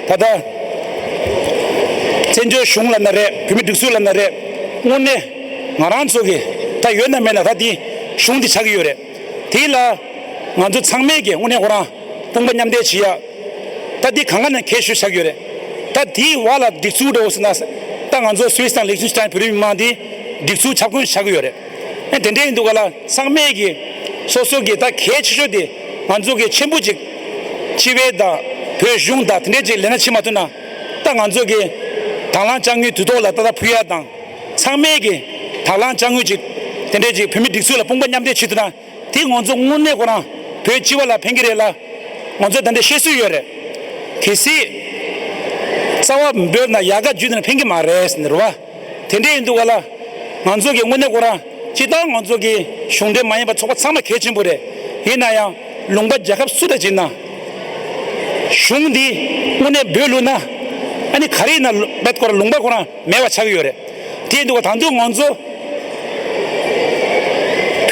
ད་ལྟ་བཙན་བྱོལ་གཞུང་ལབ་ན་རེད། བོད་མི་སྒྲིག་འཛུགས་ལབ་ན་རེད། དངོས་གནས་ང་རང་ཚོ་གི་ད་ཡོད་ན་མེད་ན་ད་དེ་གཞུང་འདི་ཆགས་ཀྱི་ཡོད་རེད། དེ་ལ་ང་ཚོ་ཚང་མས་ཀྱི་དངོས་གནས་ཁོ་རང་དཔུང་པ་མཉམ་འདེགས་བྱེད་ཡ། ད་འདི་གང་ག་ནས་གལ་ཤོས་ཆགས་ཡོད་རེད། ད་འདིའི་བར་ལ་སྒྲིག་འཛུགས་འགྲོ་ཟེར་ན། ད་ང་ཚོ་སུད་སི་དང་ལིག་ཤེན་ཤ་ཏན་བོད་རིགས་མི་མང་འདི་སྒྲིག་འཛུགས་ཁྱབ་ཁོངས་ཆགས་ཀྱི་ཡོད་རེད། ཨེ་དེ་འདྲ་ཡིན་དུས་ག་ལ་ཚང་མས་ཀྱི་སོ་སོ་གི་ད་གལ་ཆེ་ཤོས་དེ་ང་ཚོ་གི་ཆེན་པོ་ཅིག་སྤྱི་པའི་དང་བོད་གཞུང་དང་དེ་འདྲས་ཅིག་ལས་ན་བྱེད་མ་ཐུབ་ན། ད་ང་ཚོ་གི་དང་བླངས་དཔྱ་དངུལ་དུས་ཐོག་ལ་ད་ལྟ་ཕུལ་ཡ་དང་། ཚང་མས་ཀྱི་དང་བླངས་དཔྱ་དངུལ་ཅིག་དེ་འདྲས་ཅིག་བོད་མི་སྒྲིག་འཛུགས་ལ་དཔུང་པ་མཉམ་འདེགས་བྱེད་ཐུབ་ན། དེ་ང་ཚོ་དངོས་གནས་ཁོ་རང་བོད་སྤྱི་པ་ལ་ཕན་གྱི་རེད་ལ། ང་ཚོ་ད་ལྟ་བཤད་སྲོལ་ཡོད་རེད། གལ་སྲིད་རྩ་བ་འབོར་ན་ཡལ་ག་བརྒྱུད་ན་ཕན་གྱི་མ་རེད་ཟེར་ནས་རེད་བ། དེ་འདྲ་ཡིན་དུས་ག་ལ། ང་ཚོ་གི་དངོས་གནས་ཁོ་རང་སྤྱིར་བཏང་ང་ཚོ་གི་གཞུང་འབྲེལ་མ་ཡིན་པ་ཚོགས་པ་ཚང་མ་གལ་ཆེན་པོ་རེད། ཡིན་ན་ཡང་ལུང་པ་རྒྱལ་ཁབ་སུ་འདྲ་ཅིག་ན་གཞུང་འདི་དངོས་གནས་འབོར་ལུགས་ན། ཨ་ནི་ག་རེ་ཡིན་ན་བེད་ཁོ་རང་ལུང་པ་ཁོ་རང་མེད་པ་ཆགས་ཀྱི་ཡོད་རེད། དེ་ཡིན་དུས་ད་དུང་ང་ཚོ་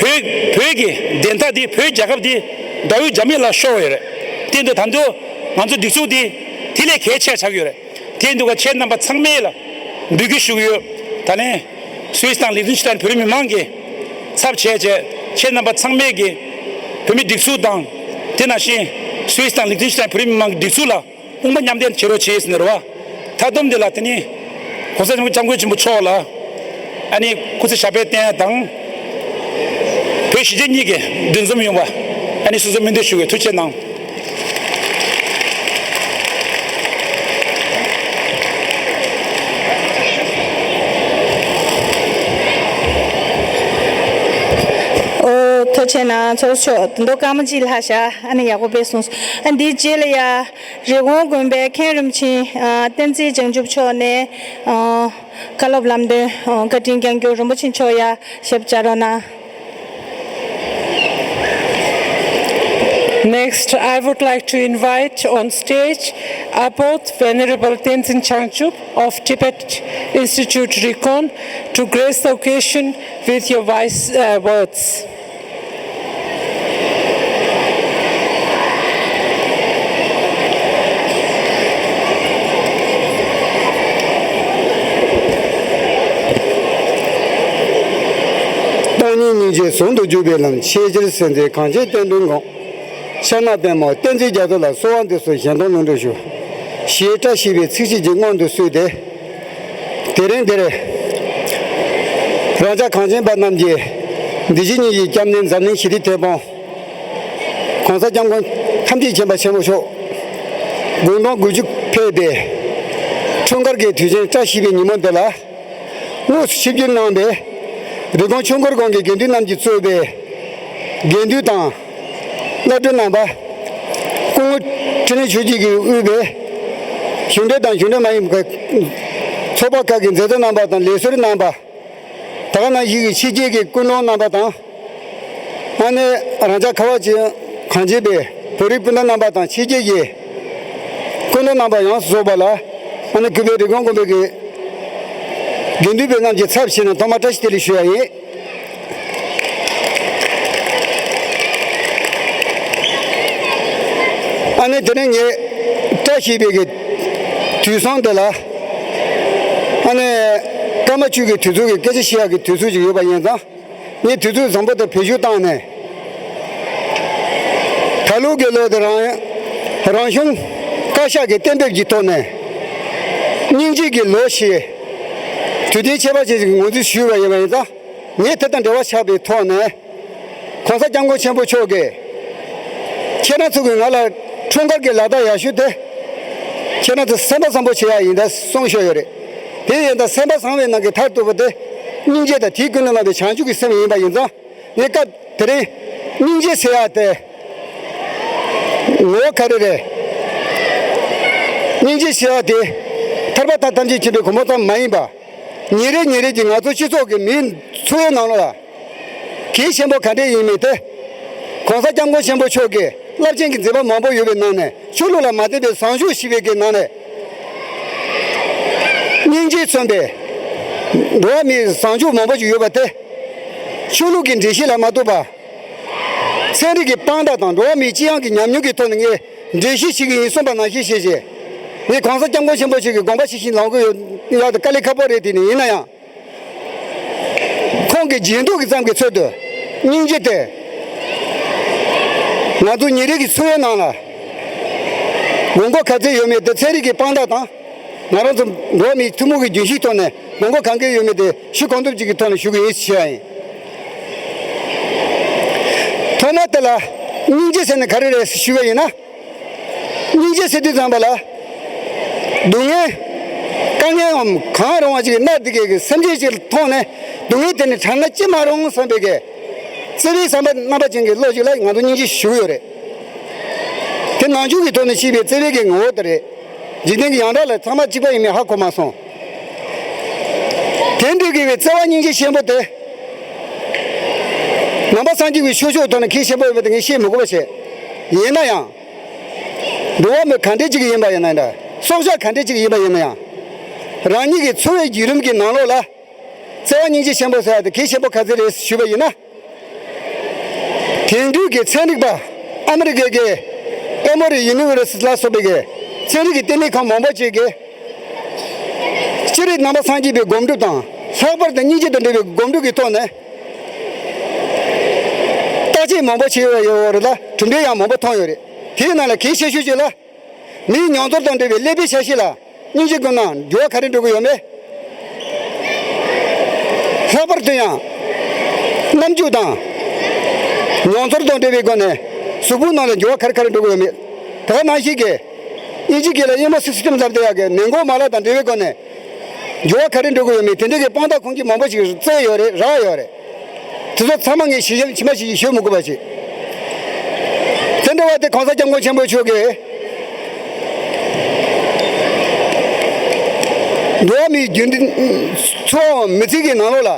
བོད་བོད་ཀྱི་བདེན་མཐའ་འདི་བོད་རྒྱལ་ཁབ་འདི་ཟླ་འོད་རྒྱ་མེ་ལ་ཤོར་བ་ཡོད་རེད། དེ་ཡིན་དུས་ད་དུང་ང་ཚོ་སྒྲིག་འཛུགས་འདི་དེ་ལས་གལ་ཆེ་ཆགས་ཀྱི་ཡོད་རེད། དེ་ཡིན་དུས་ཁྱེད་རྣམ་པ་ཚང་མས་ལ་འབོད་སྐུལ་ཞུ་གི་ཡོད། ད་ལན་སུད་སི་དང་ལིག་ཏེན་ཤི་ཏན་བོད་རིགས་མི་མང་གི་ཚབ་བྱས་བྱས་ཁྱེད་རྣམ་པ་ཚང་མས་ཀྱི་བོད་མི་སྒྲིག་འཛུགས་དང་དེ་ནང་བཞིན་སུད་སི་དང་ལིག་ཏེན་ཤི་ཏན་བོད་རིགས་མི་མང་གི་སྒྲིག་འཛུགས་ལ། དཔུང་པ་མཉམ་འདེགས་བྱེད་རོགས་བྱེད་ཟེར་ནས་རེད་བ། མཐའ་སྡོམ་དེ་ལ་དེ་ནི་༸གོང་ས་༸སྐྱབས་མགོན་ཆེན་པོ་མཆོག་ལ་ཨ་ནི་སྐུ་ཚེ་ཞབས་པད་བརྟན་ཡ་དང་ གཞིས་བྱེས་གཉིས་ཀྱི་མདུན་འཛོམས་ཡོང་བ་ཨ་ནི་སོ་སོ་སྨོན་འདུན་ཞུ་བའི་ཐུགས་ཆེ་གནང་། ཨོ། ཐུགས་ཆེ་གནང་། ཚོགས་གཙོ་མཆོག་ད་དུང་སྐར་མ་གཅིག་ལྷག་བཞག་ཨ་ནི་ཡག་པོ་དཔེ་གསུངས་སོང་། ཨ་འདིའི་རྗེས་ལ་ཡ། རི་ཀོན་དགོན་པའི་མཁན་རིན་པོ་ཆེ་ཨ་བསྟན་འཛིན་བྱང་ཆུབ་མཆོག་ནས་ཨ་བཀའ་སློབ་ལམ་སྟོན་ཨ་བཀའ་དྲིན་བསྐྱངས་རྒྱུ་རིན་པོ་ཆེ་མཆོག་ཡ་ཞབས་བཅར་རོགས་གནང་། Next, I would like to invite on stage Abbot Venerable Tenzin Changchup of Tibet Institute Rikon to grace the occasion with your wise uh, words. སྟོང་ཉིད་སྙིང་རྗེ་ཟུང་དུ་འཇུག་པའི་ལམ། ཤེས་བྱར་སེམས་བསྐྱེད་གངས་ཅན་བསྟན་འགྲོའི་ངང་། ཕྱག་ན་པདྨོ་བསྟན་འཛིན་རྒྱ་མཚོ་ལ། གསོལ་བ་འདེབས་སོ་གཞན་དོན་ལྷུན་གྲུབ་ཤོག་ཞེས་བཀྲ་ཤིས་པའི་ཚིགས་བཅད་ཀྱིས་སྔོན་དུ་བསུས་ཏེ། དེ་རིང་འདིར་རང་ཅག་གངས་ཅན་པ་རྣམས་ཀྱི་འདི་ཕྱི་གཉིས་ཀྱི་སྐྱབས་གནས་འཛམ་གླིང་ཞི་བདེའི་མཐེ་བོང་། ༸གོང་ས་༸སྐྱབས་མགོན་ཐམས་ཅད་མཁྱེན་པ་ཆེན་པོ་མཆོག་དགུང་སྟོང་དགུ་བཅུ་ཕེབས་པའི་འཁྲུངས་སྐར་གྱི་དུས་ཆེན་བཀྲ་ཤིས་པའི་ཉིན་མོ་འདི་ལ། དངོས་སུ་ཆིབས་བསྒྱུར་གནང་བའི་རི་ཀོན་ཆོས་འཁོར་དགོན་གྱི་དགེ་འདུན་རྣམས་ཀྱིས་གཙོས་པའི་དགེ་འདུན་དང་། བླ་སྤྲུལ་རྣམ་པ། སྐུ་ངོ་འཕྲིན་ལས་ཆོས་སྐྱིད་ཀྱིས་དབུས་པའི་གཞུང་འབྲེལ་དང་གཞུང་འབྲེལ་མ་ཡིན་པའི་ཚོགས་པ་ཁག་གི་མཛད་གཙོ་རྣམ་པ་དང་ལས་ཟུར་རྣམ་པ། ད་ག་ནང་བཞིན་གྱི་ཕྱི་རྒྱལ་གྱི་སྐུ་མགྲོན་རྣམ་པ་དང་། ཨ་ནེ་རང་ཅག་ཁ་བ་ཅན་གངས་ཅན་པའི་བོད་རིགས་སྤུན་ཟླ་རྣམ་པ་དང་ཕྱི་རྒྱལ་གྱི་སྐུ་མགྲོན་རྣམ་པ་ཡོངས་སུ་རྫོགས་པ་ལ། ཨ་ནེ་གུས་པའི་རི་ཀོན་དགོན་པའི་གི་དགེ་འདུན་པའི་རྣམས་ཀྱི་ཚབ་བྱས་ནས་ཐོག་མར་བཀྲ་ཤིས་བདེ་ལེགས་ཞུ་ཡ་ཡིན། ཨ་ནི་དེ་ནས་ངས་བཀྲ་ཤིས་པའི་གི་དུས་བཟང་འདི་ལ། ཨ་ནི་སྐར་མ་བཅུ་གི་དུས་ཚོད་ཀྱི་སྐད་ཆ་བཤད་ཡག་གི་དུས་ཚོད་ཅིག་ཡོད་པ་ཡིན་ཙང་། ངས་དུས་ཚོད་བཟང་པོ་དེ་བེད་སྤྱོད་བཏང་ནས། ད་ལོ་གི་ལོ་དེ་རང་རང་གཞུང་བཀའ་ཤག་གི་གཏན་འབེབས་ཀྱི་ཐོག་ནས། སྙིང་རྗེ་གི་ལོ་ཞེས་དུས་སྟོན་ཁྱད་པར་ཅན་ཞིག་ངོས་འཛིན་ཞུས་པ་ཡིན་པ་ཡིན་ཙང་། ངས་དེ་དང་འབྲེལ་བ་ཆགས་པའི་ཐོག་ནས། ༸གོང་ས་༸སྐྱབས་མགོན་ཆེན་པོ་མཆོག་གིས་ཁྱེད་རང་ཚོ་གིས་ང་ལ་འཁྲུངས་སྐར་གྱི་ལག་རྟགས་ཡག་ཤོས་དེ། ཁྱེད་རང་ཚོ་སེམས་པ་བཟང་པོ་བྱེད་ཡག་ཡིན་ད་གསུངས་བཞག་ཡོད་རེད། དེ་ཡིན་ད་སེམས་པ་བཟང་བའི་ནང་གི་མཐར་ཐུག་པ་དེ་སྙིང་རྗེ་དང་དེའི་ཀུན་ནས་བསླངས་པའི་བྱང་ཆུབ་ཀྱི་སེམས་ཡིན་པ་ཡིན་ཙང་། ངས་སྐབས་དེ་རིང་སྙིང་རྗེ་ཟེར་ཡག་དེ་ངོ་བོ་ག་རེ་རེད། སྙིང་རྗེ་ཟེར་ཡག་དེ་ཐར་པ་དང་ཐམས་ཅད་མཁྱེན་པའི་གོ་འཕང་ཙམ་མ་ཡིན་པ། ཉིན་རེ་ཉིན་རེ་གྱི་ང་ཚོ་སྤྱི་ཚོགས་ཀྱི་མིའི་འཚོ་བའི་ནང་ལོགས་ལ། གལ་ཆེན་པོ་ག་འདྲས་ཡིན་མིན་དེ། ༸གོང་ས་༸སྐྱབས་མགོན་ཆེན་པོ་མཆོག་གིས་རླབས་ཆེན་གྱི་མཛད་པ་མང་པོ་ཡོད་པའི་ནང་ནས་ཆོས་ལུགས་ལ་མ་བརྟེན་པའི་བཟང་སྤྱོད་ཞེས་པའི་གི་ནང་ནས། སྙིང་རྗེས་མཚོན་པའི་འགྲོ་བ་མིའི་བཟང་སྤྱོད་མང་པོ་ཞིག་ཡོད་པ་དེ། ཆོས་ལུགས་ཀྱི་འགྲེལ་བཤད་ལ་མ་གཏོགས་པ། ཚན་རིག་གི་དཔང་རྟགས་དང་འགྲོ་བ་མིའི་སྤྱི་ཡོངས་ཀྱི་ཉམས་མྱོང་གི་ཐོག་ནས་ངས་འགྲེལ་བཤད་བྱེད་ཀྱི་ཡིན་གསུངས་པ་ནང་བཞིན་བྱས་བྱས། ངས་གོང་ས་སྐྱབས་མགོན་ཆེན་པོ་མཆོག་གི་དགོངས་པ་ཇི་བཞིན་ལེན་དགོས་ཡོད་ཡག་དེ་དཀའ་ལས་ཁག་པོ་རེད། དེ་ནི་ཡིན་ན་ཡང་། ཁོང་གི་རྗེས་འདེད་ཀྱི་ཙམ་གྱི་ཚུལ་དུ་སྙིང་རྗེ་དེ། ང་ཚོ་ཉིན་རེ་གི་འཚོ་བའི་ནང་ལ་དགོས་མཁོ་ག་ཚད་ཡོད་མེད་དེ་ཚན་རིག་གི་དཔང་རྟགས་དང་། ང་རང་ཚོ་འགྲོ་བ་མིའི་ཐུན་མོང་གི་རྒྱུན་ཤེས་ཐོག་ནས་དགོས་མཁོ་གང་ག་ཡོད་མེད་དེ་ཞུ་གང་ཐུབ་ཅིག་གི་ཐོག་ནས་ཞུ་གི་ཡིན་ཞུ་ཡ་ཡིན། ཐོག་མ་དེ་ལ་སྙིང་རྗེ་ཟེར་ནས་ག་རེ་རེད་ཞུ་བ་ཡིན་ན། སྙིང་རྗེ་ཟེར་དུས་ཙམ་པ་ལ། སྡུག་བསྔལ། དཀའ་ངལ་འམ་གང་རུང་བ་ཅིག་གནས་འདི་གའི་སེམས་ཅན་ཅིག་མཐོང་ནས་སྡུག་བསྔལ་དེ་ནི་དྲག་ན་ཅི་མ་རུང་བསམ་པའི་གི་བརྩེ་བའི་བསམ་པ་རྣམ་པ་ཅན་གྱི་བློ་ཅིག་ལ་ང་ཚོ་སྙིང་རྗེ་ཞུ་གི་ཡོད་རེད། དེ་ནང་ཆོས་ཀྱི་ཐོག་ནས་བཤད་པའི་བརྩེ་བའི་གི་ངོ་བོ་དེ་རེད། འཇིག་རྟེན་གྱི་ཡང་སྒྲ་ལ་ཚང་མ་གཅིག་པ་ཡིན་མིན་ཧ་གོ་མ་སོང་། དེ་འདྲའི་གི་བའི་བརྩེ་བ་སྙིང་རྗེ་ཆེན་པོ་དེ། ནང་པ་སངས་རྒྱས་ཀྱི་ཆོས་ཕྱོགས་ཐོག་ནས་གལ་ཆེན་པོ་ཡོད་པ་དེ་ངས་བཤད་མི་དགོས་པ་བྱས། ཡིན་ན་ཡང་། འགྲོ་བ་མི་ག་འདྲས་ཅིག་ཡིན་པ་ཡིན་ན་འདྲ། སྲོག་ཆགས་ག་འདྲས་ཅིག་ཡིན་པ་ཡིན་ན་ཡང་། རང་ཉིད་ཀྱི་འཚོ་བའི་བརྒྱུད་རིམ་གྱི་ནང་ལོགས་ལ། བརྩེ་བ་སྙིང་རྗེ་ཆེན་པོ་ཟེར་ཡ་དེ་གལ་ཆེན་པོ་ག་ཚོད་རེད་ཞུས་པ་ཡིན་ན། དེང་དུས་ཀྱི་ཚན་རིག་པ་ཨ་མི་རི་ཀའི་གི་ཨེ་མོ་རི་ཡུ་ནི་ཝར་སི་ལ་སོགས་པའི་གི་ཚན་རིག་གི་ལྟེ་གནས་ཁང་མང་པོ་ཅིག་གིས། སྤྱིར་ནང་པ་སངས་རྒྱས་པའི་སྒོམ་སྒྲུབ་དང་ལྷག་པར་དུ་སྙིང་རྗེ་དང་འབྲེལ་བའི་སྒོམ་སྒྲུབ་ཀྱི་ཐོག་ནས་བརྟག་དཔྱད་མང་པོ་བྱས་ཡོད་རེད་ལ་གྲུབ་འབྲས་ཡང་མང་པོ་ཐོན་ཡོད་རེད། དེའི་ནང་ལ་གལ་ཆེ་ཤོས་ཅིག་ལ་མིའི་མྱོང་ཚོར་དང་འབྲེལ་བའི་ཀླད་པའི་ཆ་ཤས་ལ་སྙིང་རྗེ་བསྒོམས་ན་འགྱུར་བ་ག་རེ་འགྲོ་གི་ཡོད་མེད། ལྷག་པར་དུ་ཡང་རྣམ་འགྱུར་དང་ མྱོང་ཚོར་དང་འབྲེལ་བའི་སྒོ་ནས་གཟུགས་པོའི་ནང་ལ་འགྱུར་བ་ག་རེ་ག་རེ་འགྲོ་གི་ཡོད་མེད། ད་ག་ནང་བཞིན་གྱི་དབྱིན་ཇི་སྐད་ལ་ཨི་མོ་སི་སི་ཊེམ་ལབ་བསྡད་ཡག་གི་ནད་འགོག་མ་ལག་དང་འབྲེལ་བའི་སྒོ་ནས་འགྱུར་བ་ག་རེ་འགྲོ་གི་ཡོད་མེད་དེ་འདྲའི་གི་དཔང་རྟགས་ཁུངས་སྐྱེལ་མང་པོ་ཞིག་བཙལ་ཡོད་རེད། རག་ཡོད་རེད། དེ་ཚོ་ཚང་མ་ངས་ཞིབ་ཞིབ་ཕྱི་མ་ཞིག་ཞུ་མི་དགོས་པ་ཞིག་དེ་འདྲ་བ་དེ་གོང་ས་སྐྱབས་མགོན་ཆེན་པོ་མཆོག་གིས་འགྲོ་བ་མིའི་རྒྱུན་འཚོའམ་མི་ཚེ་གི་ནང་ལོགས་ལ་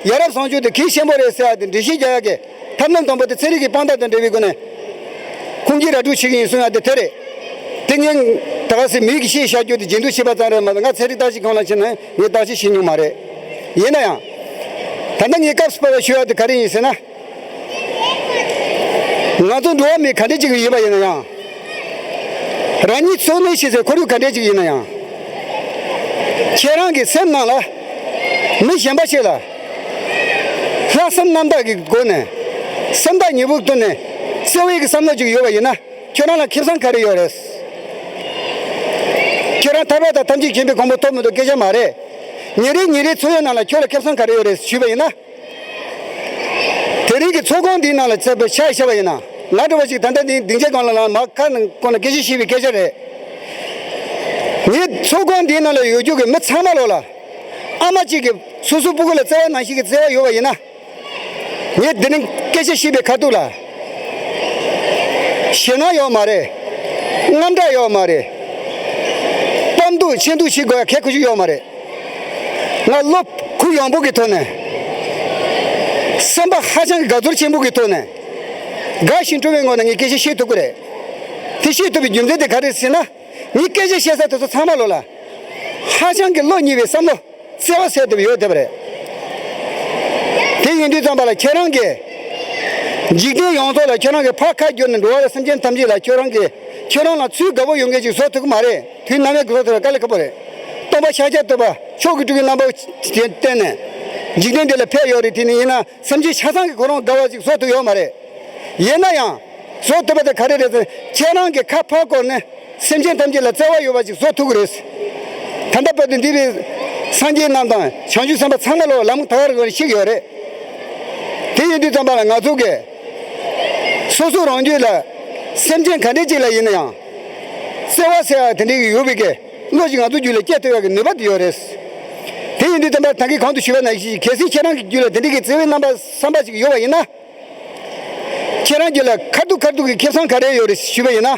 ཡ་རབས་བཟང་སྤྱོད་དེ་གལ་ཆེན་པོ་རེད་ཟེར་ཡ་དེ་འགྲེལ་བཤད་རྒྱག་ཡ་གི་ཐབས་ལམ་དང་པོ་དེ་ཚན་རིག་གི་དཔང་རྟགས་དང་འབྲེལ་བའི་སྒོ་ནས་ཁུངས་སྐྱེལ་ར་སྤྲོད་བྱེད་ཀྱི་ཡིན་གསུང་ཡ་དེ་དེ་རེད། དེ་ངས་ད་ག་སེ་མིའི་གི་ཤེས་བྱ་རྒྱུ་དེ་རྗེས་འདུག་བྱེད་པ་ཙམ་རེད་མ་གཏོགས། ང་ཚན་རིག་བརྟག་ཞིབ་ཁང་ལ་ཕྱིན་ནས་ངས་བརྟག་ཞིབ་བྱེད་མྱོང་མ་རེད། ཡིན་ན་ཡང་། ད་ལྟ་ངས་སྐབས་སུ་བབས་པ་ཞུ་ཡ་དེ་ག་རེ་ཡིན་ཟེར་ན། ང་ཚོ་འགྲོ་བ་མི་ག་འདྲ་ཅིག་ཡིན་པ་ཡིན་ན་ཡང་། རང་ཉིད་འཚོ་གནས་བྱེད་སའི་ཁོར་ཡུག་ག་འདྲ་ཅིག་ཡིན་ན་ཡང་། ཁྱེད་རང་གི་སེམས་ནང་ལ་མི་གཞན་པ་ཞིག་ལ་ལྷག་བསམ་རྣམ་དག་གི་སྒོ་ནས་སེམས་ཐག་ཉེ་པོ་བསྟུན་ནས་བརྩེ་བའི་གི་བསམ་བློ་ཅིག་ཡོད་པ་ཡིན་ན། ཁྱོད་རང་ལ་ཁེ་བཟང་ག་རེ་ཡོད་རེད། ཁྱོད་རང་ཐར་པ་དང་ཐམས་ཅད་མཁྱེན་པའི་གོ་འཕང་ཐོབ་མི་ཐོབ་སྐད་ཆ་མ་རེད། ཉིན་རེ་ཉིན་རེའི་འཚོ་བའི་ནང་ལ་ཁྱོད་ལ་ཁེ་བཟང་ག་རེ་ཡོད་རེད་ཞུས་པ་ཡིན་ན། དེ་རིང་གི་ཚོགས་ཁང་འདིའི་ནང་ལ་བཙལ་བའི་ཆ་བཞག་པ་ཡིན་ན། ང་འདྲ་བ་ཞིག་ད་ལྟ་འདི་སྡིངས་ཆའི་སྒང་ལ་ལངས་མར་ཁ་ནང་ཁོང་ལ་སྐད་ཆ་བཤད་པའི་སྐད་ཆ་རེད། ངས་ཚོགས་ཁང་འདིའི་ནང་ལ་ཡོད་རྒྱུ་གི་མི་ཚང་མ་ལོག་ལ། ཨ་མ་གཅིག་གིས་སོ་སོའི་སྤུ་གུ་ལ་བརྩེ་བ་ནང་བཞིན་གྱི་བརྩེ་བ་ཡོད་པ་ཡིན་ན། ངས་འདི་ནས་སྐད་ཆ་བཤད་པའི་ཁ་ཐུག་ལ། ཞེད་སྣང་ཡོད་མ་རེད། དངངས་སྐྲག་ཡོད་མ་རེད། སྤམ་འདུག་ཆེ་འདུག་བྱེད་དགོས་ཡ་གལ་ཁ་ཤས་ཡོད་མ་རེད། ང་བློ་ཁུག་ཡངས་པོ་གི་ཐོག་ནས། སེམས་པ་ཧ་ཅང་གི་དགའ་ཚོར་ཆེན་པོ་གི་ཐོག་ནས། དགའ་ཞིང་སྤྲོ་བའི་ངང་ནས་ངས་སྐད་ཆ་བཤད་ཐུབ་ཀྱི་རེད། དེ་བཤད་ཐུབ་པའི་རྒྱུ་མཚན་དེ་ག་རེ་ཟེར་ན། ངས་སྐད་ཆ་བཤད་ས་དེ་ཚོ་ཚང་མ་ལོག་ལ། ཧ་ཅང་གི་བློ་ཉེ་བའི་བསམ་བློ། བརྩེ་བ་ཟེར་དེ་ཡོད་བསྡད་པ་རེད། དེ་ཡིན་དུས་ཙམ་པ་ལ་ཁྱེད་རང་གིས། འཇིག་རྟེན་ཡོངས་རྫོགས་ལ་ཁྱེད་རང་གིས་ཕར་ཁ་བསྒྱུར་ནས་འགྲོ་བ་རེ་སེམས་ཅན་ཐམས་ཅད་ལ་ཁྱེད་རང་གིས་ཁྱེད་རང་ལ་ཚུར་དགའ་པོ་ཡོང་མཁན་ཅིག་བཟོ་ཐུབ་ཀྱི་མ་རེད། དུས་ནམ་ཡང་བཟོ་ཐུབ་ཡ་དཀའ་ལས་ཁག་པོ་རེད། སྟོན་པ་ཤཱཀྱ་ཐུབ་པ་མཆོག་གི་སྤྲུལ་སྐུའི་རྣམ་པ་བསྟན་ནས། འཇིག་རྟེན་འདི་ལ་ཕེབས་ཡོད་རེད། དེ་ནི་ཡིན་ན་སེམས་ཅན་ཆ་ཚང་གིས་ཁོ་རང་དགའ་བ་ཅིག་བཟོ་ཐུབ་ཡོད་མ་རེད། ཡིན་ན་ཡང་། བཟོ་ཐུབ་པ་དེ་ག་རེ་རེད་ཟེར་ན། ཁྱེད་རང་གིས་ཁ་ཕར་བསྐོར་ནས་སེམས་ཅན་ཐམས་ཅད་ལ་བརྩེ་བ་ཡོད་པ་ཅིག་བཟོ་ཐུབ་ཀྱི་རེད། ད་ལྟ་བར་དུ་འདི་བའི་སངས་རྒྱས་རྣམས་དང་བྱང་ཆུབ་སེམས་དཔའ་ཚང་མ་ལོ་ལམ་ད་ག་རེ་ཤེས་ཀྱི་ཡོད་རེད། དེ་ཡིན་དུས་ཙམ་པ་ལ་ང་ཚོ་གིས་སོ་སོ་རང་རྒྱུད་ལ་སེམས་ཅན་ག་འདྲས་ཅིག་ལ་ཡིན་ན་ཡང་། བརྩེ་བ་ཟེར་ཡ་དེ་འདྲས་ཀྱི་ཡོད་པའི་གི་བློ་ཞིག་ང་ཚོ་རྒྱུད་ལ་སྐྱེ་ཐུབ་ཡ་གི་ནུས་པ་དེ་ཡོད་རེད། དེ་ཡིན་དུས་ཙམ་པ་ད་གིན་གོང་དུ་ཞུས་པ་ནང་བཞིན་གལ་སྲིད་ཁྱེད་རང་གི་རྒྱུད་ལ་དེ་འདྲས་ཀྱི་བརྩེ་བའི་རྣམ་པ་བསམ་པ་ཞིག་ཡོད་པ་ཡིན་ན། ཁྱེད་རང་རྒྱུད་ལ་ཁ་ཐུག་ཁ་ཐུག་གི་ཁེ་བཟང་ག་རེ་ཡོད་རེད་ཞུས་པ་ཡིན་ན།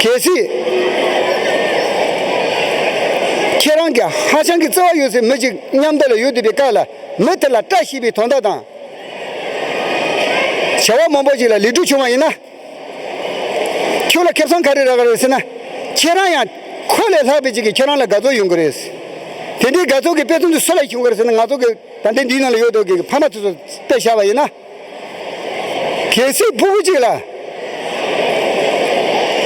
གལ་སྲིད། ཁྱེད་རང་གི་ཧ་ཅང་གི་བརྩེ་བ་ཡོད་སའི་མི་ཅིག་མཉམ་དུ་ལ་ཡོད་བསྡད་པའི་སྐབས་ལ་མི་དེ་ལ་བཀྲ་ཤིས་པའི་དོན་དག་དང་། བྱ་བ་མང་པོ་ཅིག་ལ་ལེགས་གྲུབ་བྱུང་བ་ཡིན་ན། ཁྱོད་ལ་ཁེ་བཟང་ག་རེ་རག་གི་རེད་ཟེར་ན། ཁྱེད་རང་ཡང་ཁོ་ལས་ལྷག་པའི་ཅིག་གིས་ཁྱེད་རང་ལ་དགའ་ཚོར་ཡོང་གི་རེད། དེ་འདྲའི་དགའ་ཚོར་གྱི་དཔེ་མཚོན་དེ་སུ་ལ་བྱུང་གི་རེད་ཟེར་ན། ང་ཚོ་གི་ད་ལྟའི་འདིའི་ནང་ལ་ཡོད་མདོག་གི་ཕ་མ་དེ་ཚོ་དཔེ་བཞག་པ་ཡིན་ན། གལ་སྲིད་ཕྲུ་གུ་གཅིག་ལ་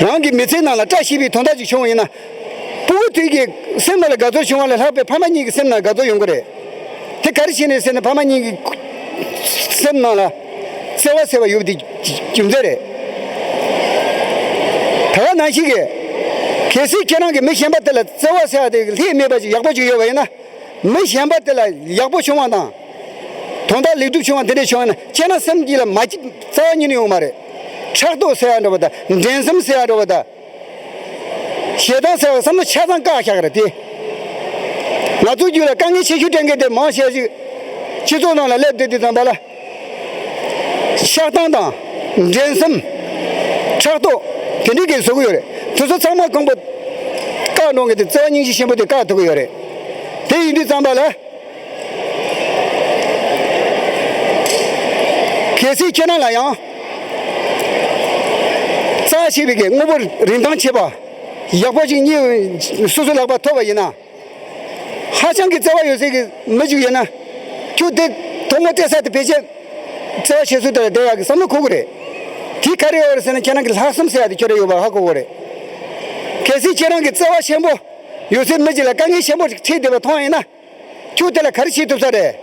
རང་གི་མི་ཚེའི་ནང་ལ་བཀྲ་ཤིས་པའི་དོན་དག་ཅིག་བྱུང་བ་ཡིན་ན། ཕྲུ་གུ་དེ་གི་སེམས་ནང་ལ་དགའ་ཚོར་བྱུང་བ་ལས་ལྷག་པའི་ཕ་མ་གཉིས་ཀྱི་སེམས་ནང་དགའ་ཚོར་ཡོང་གི་རེད། དེ་ག་རེ་བྱས་ནས་ཟེར་ན། ཕ་མ་གཉིས་ཀྱི་སེམས་ནང་ལ་བརྩེ་བ་ཟེར་བ་ཡོད་པ་དེ་རྒྱུ་མཚན་རེད། ད་ག་ནང་བཞིན་གྱི། གལ་སྲིད་ཁྱེད་རང་གིས་མི་གཞན་པ་དེ་ལ་བརྩེ་བ་ཟེར་བ་དེ་ལྷད་མེད་པ་ཅིག་ཡག་པོ་ཅིག་ཡོད་པ་ཡིན་ན། མི་གཞན་པ་དེ་ལ་ཡག་པོ་བྱུང་བ་དང་། དོན་དག་ལེགས་གྲུབ་བྱུང་བ་དེ་འདྲ་བྱུང་བ་ན། ཁྱེད་རང་སེམས་ཀྱི་ལ་མ་སྐྱིད་རྩ་བ་ཉིད་ནས་ཡོང་མ་རེད། ཕྲག་དོག་ཟེར་ཡ་འདྲ་བ་དང་། འགྲན་སེམས་ཟེར་ཡ་འདྲ་བ་དང་། ཞེ་སྡང་ཟེར་བ་བསམ་བློ་ཆ་ཚང་བཀག་བཞག་གི་རེད་དེ། ང་ཚོའི་རྒྱུད་ལ་དཀའ་ངལ་ཆེ་ཤོས་སྤྲད་མཁན་དེ་མང་ཆེ་ཞིག་སྤྱི་ཚོགས་ནང་ལ་སླེབས་བསྡད་དུས་ཙམ་པ་ལ། ཆགས་སྡང་དང་། འགྲན་སེམས། ཕྲག་དོག་དེ་འདྲའི་གི་བཟོ་གི་ཡོད་རེད། དེ་ཚོ་ཚང་མ་གོང་པོ་བཀག་འགྲོ་མཁན་དེ་བརྩེ་བ་སྙིང་རྗེ་ཆེན་པོ་དེ་བཀག་ཐུབ་ཀྱི་ཡོད་རེད། དེ་ཡིན་དུས་ཙམ་པ་ལ། གལ་སྲིད་ཁྱེད་རང་ལ་ཡང་། རྩ་ཆེ་བའི་གི་དངོས་པོ་རིན་ཐང་ཆེ་བ། ཡག་པོ་ཅིག་རྙེད། སོ་སོའི་ལག་པར་ཐོབ་པ་ཡིན་ན། ཧ་ཅང་གི་བརྩེ་བ་ཡོད་སའི་གི་མི་ཅིག་ཡོད་ན། ཁྱོད་དེ་ཐོག་མ་སྤྲད་ས་དེ་ཕལ་ཆེར་བརྩེ་བ་བྱེད་ཚུལ་དེ་ལ་བསྡད་ཡག་གི་བསམ་བློ་འཁོར་གི་རེད། དེ་ག་རེ་ཡོད་རེད་ཟེར་ན། ཁྱེད་རང་གི་ལྷག་བསམ་ཟེར་ཡག་དེ་ཁྱོད་རང་ཡོད་པ་ཧ་གོ་གི་རེད། གལ་སྲིད་ཁྱེད་རང་གི་བརྩེ་བ་ཆེན་པོ་ཡོད་སའི་མི་ཅིག་ལ་དཀའ་ངལ་ཆེན་པོ་ཅིག་འཕྲད་བསྡད་པ་མཐོང་ཡིན་ན། ཁྱོད་དེ་ལ་ག་རེ་བྱེད་ཐུབ་ས་རེད།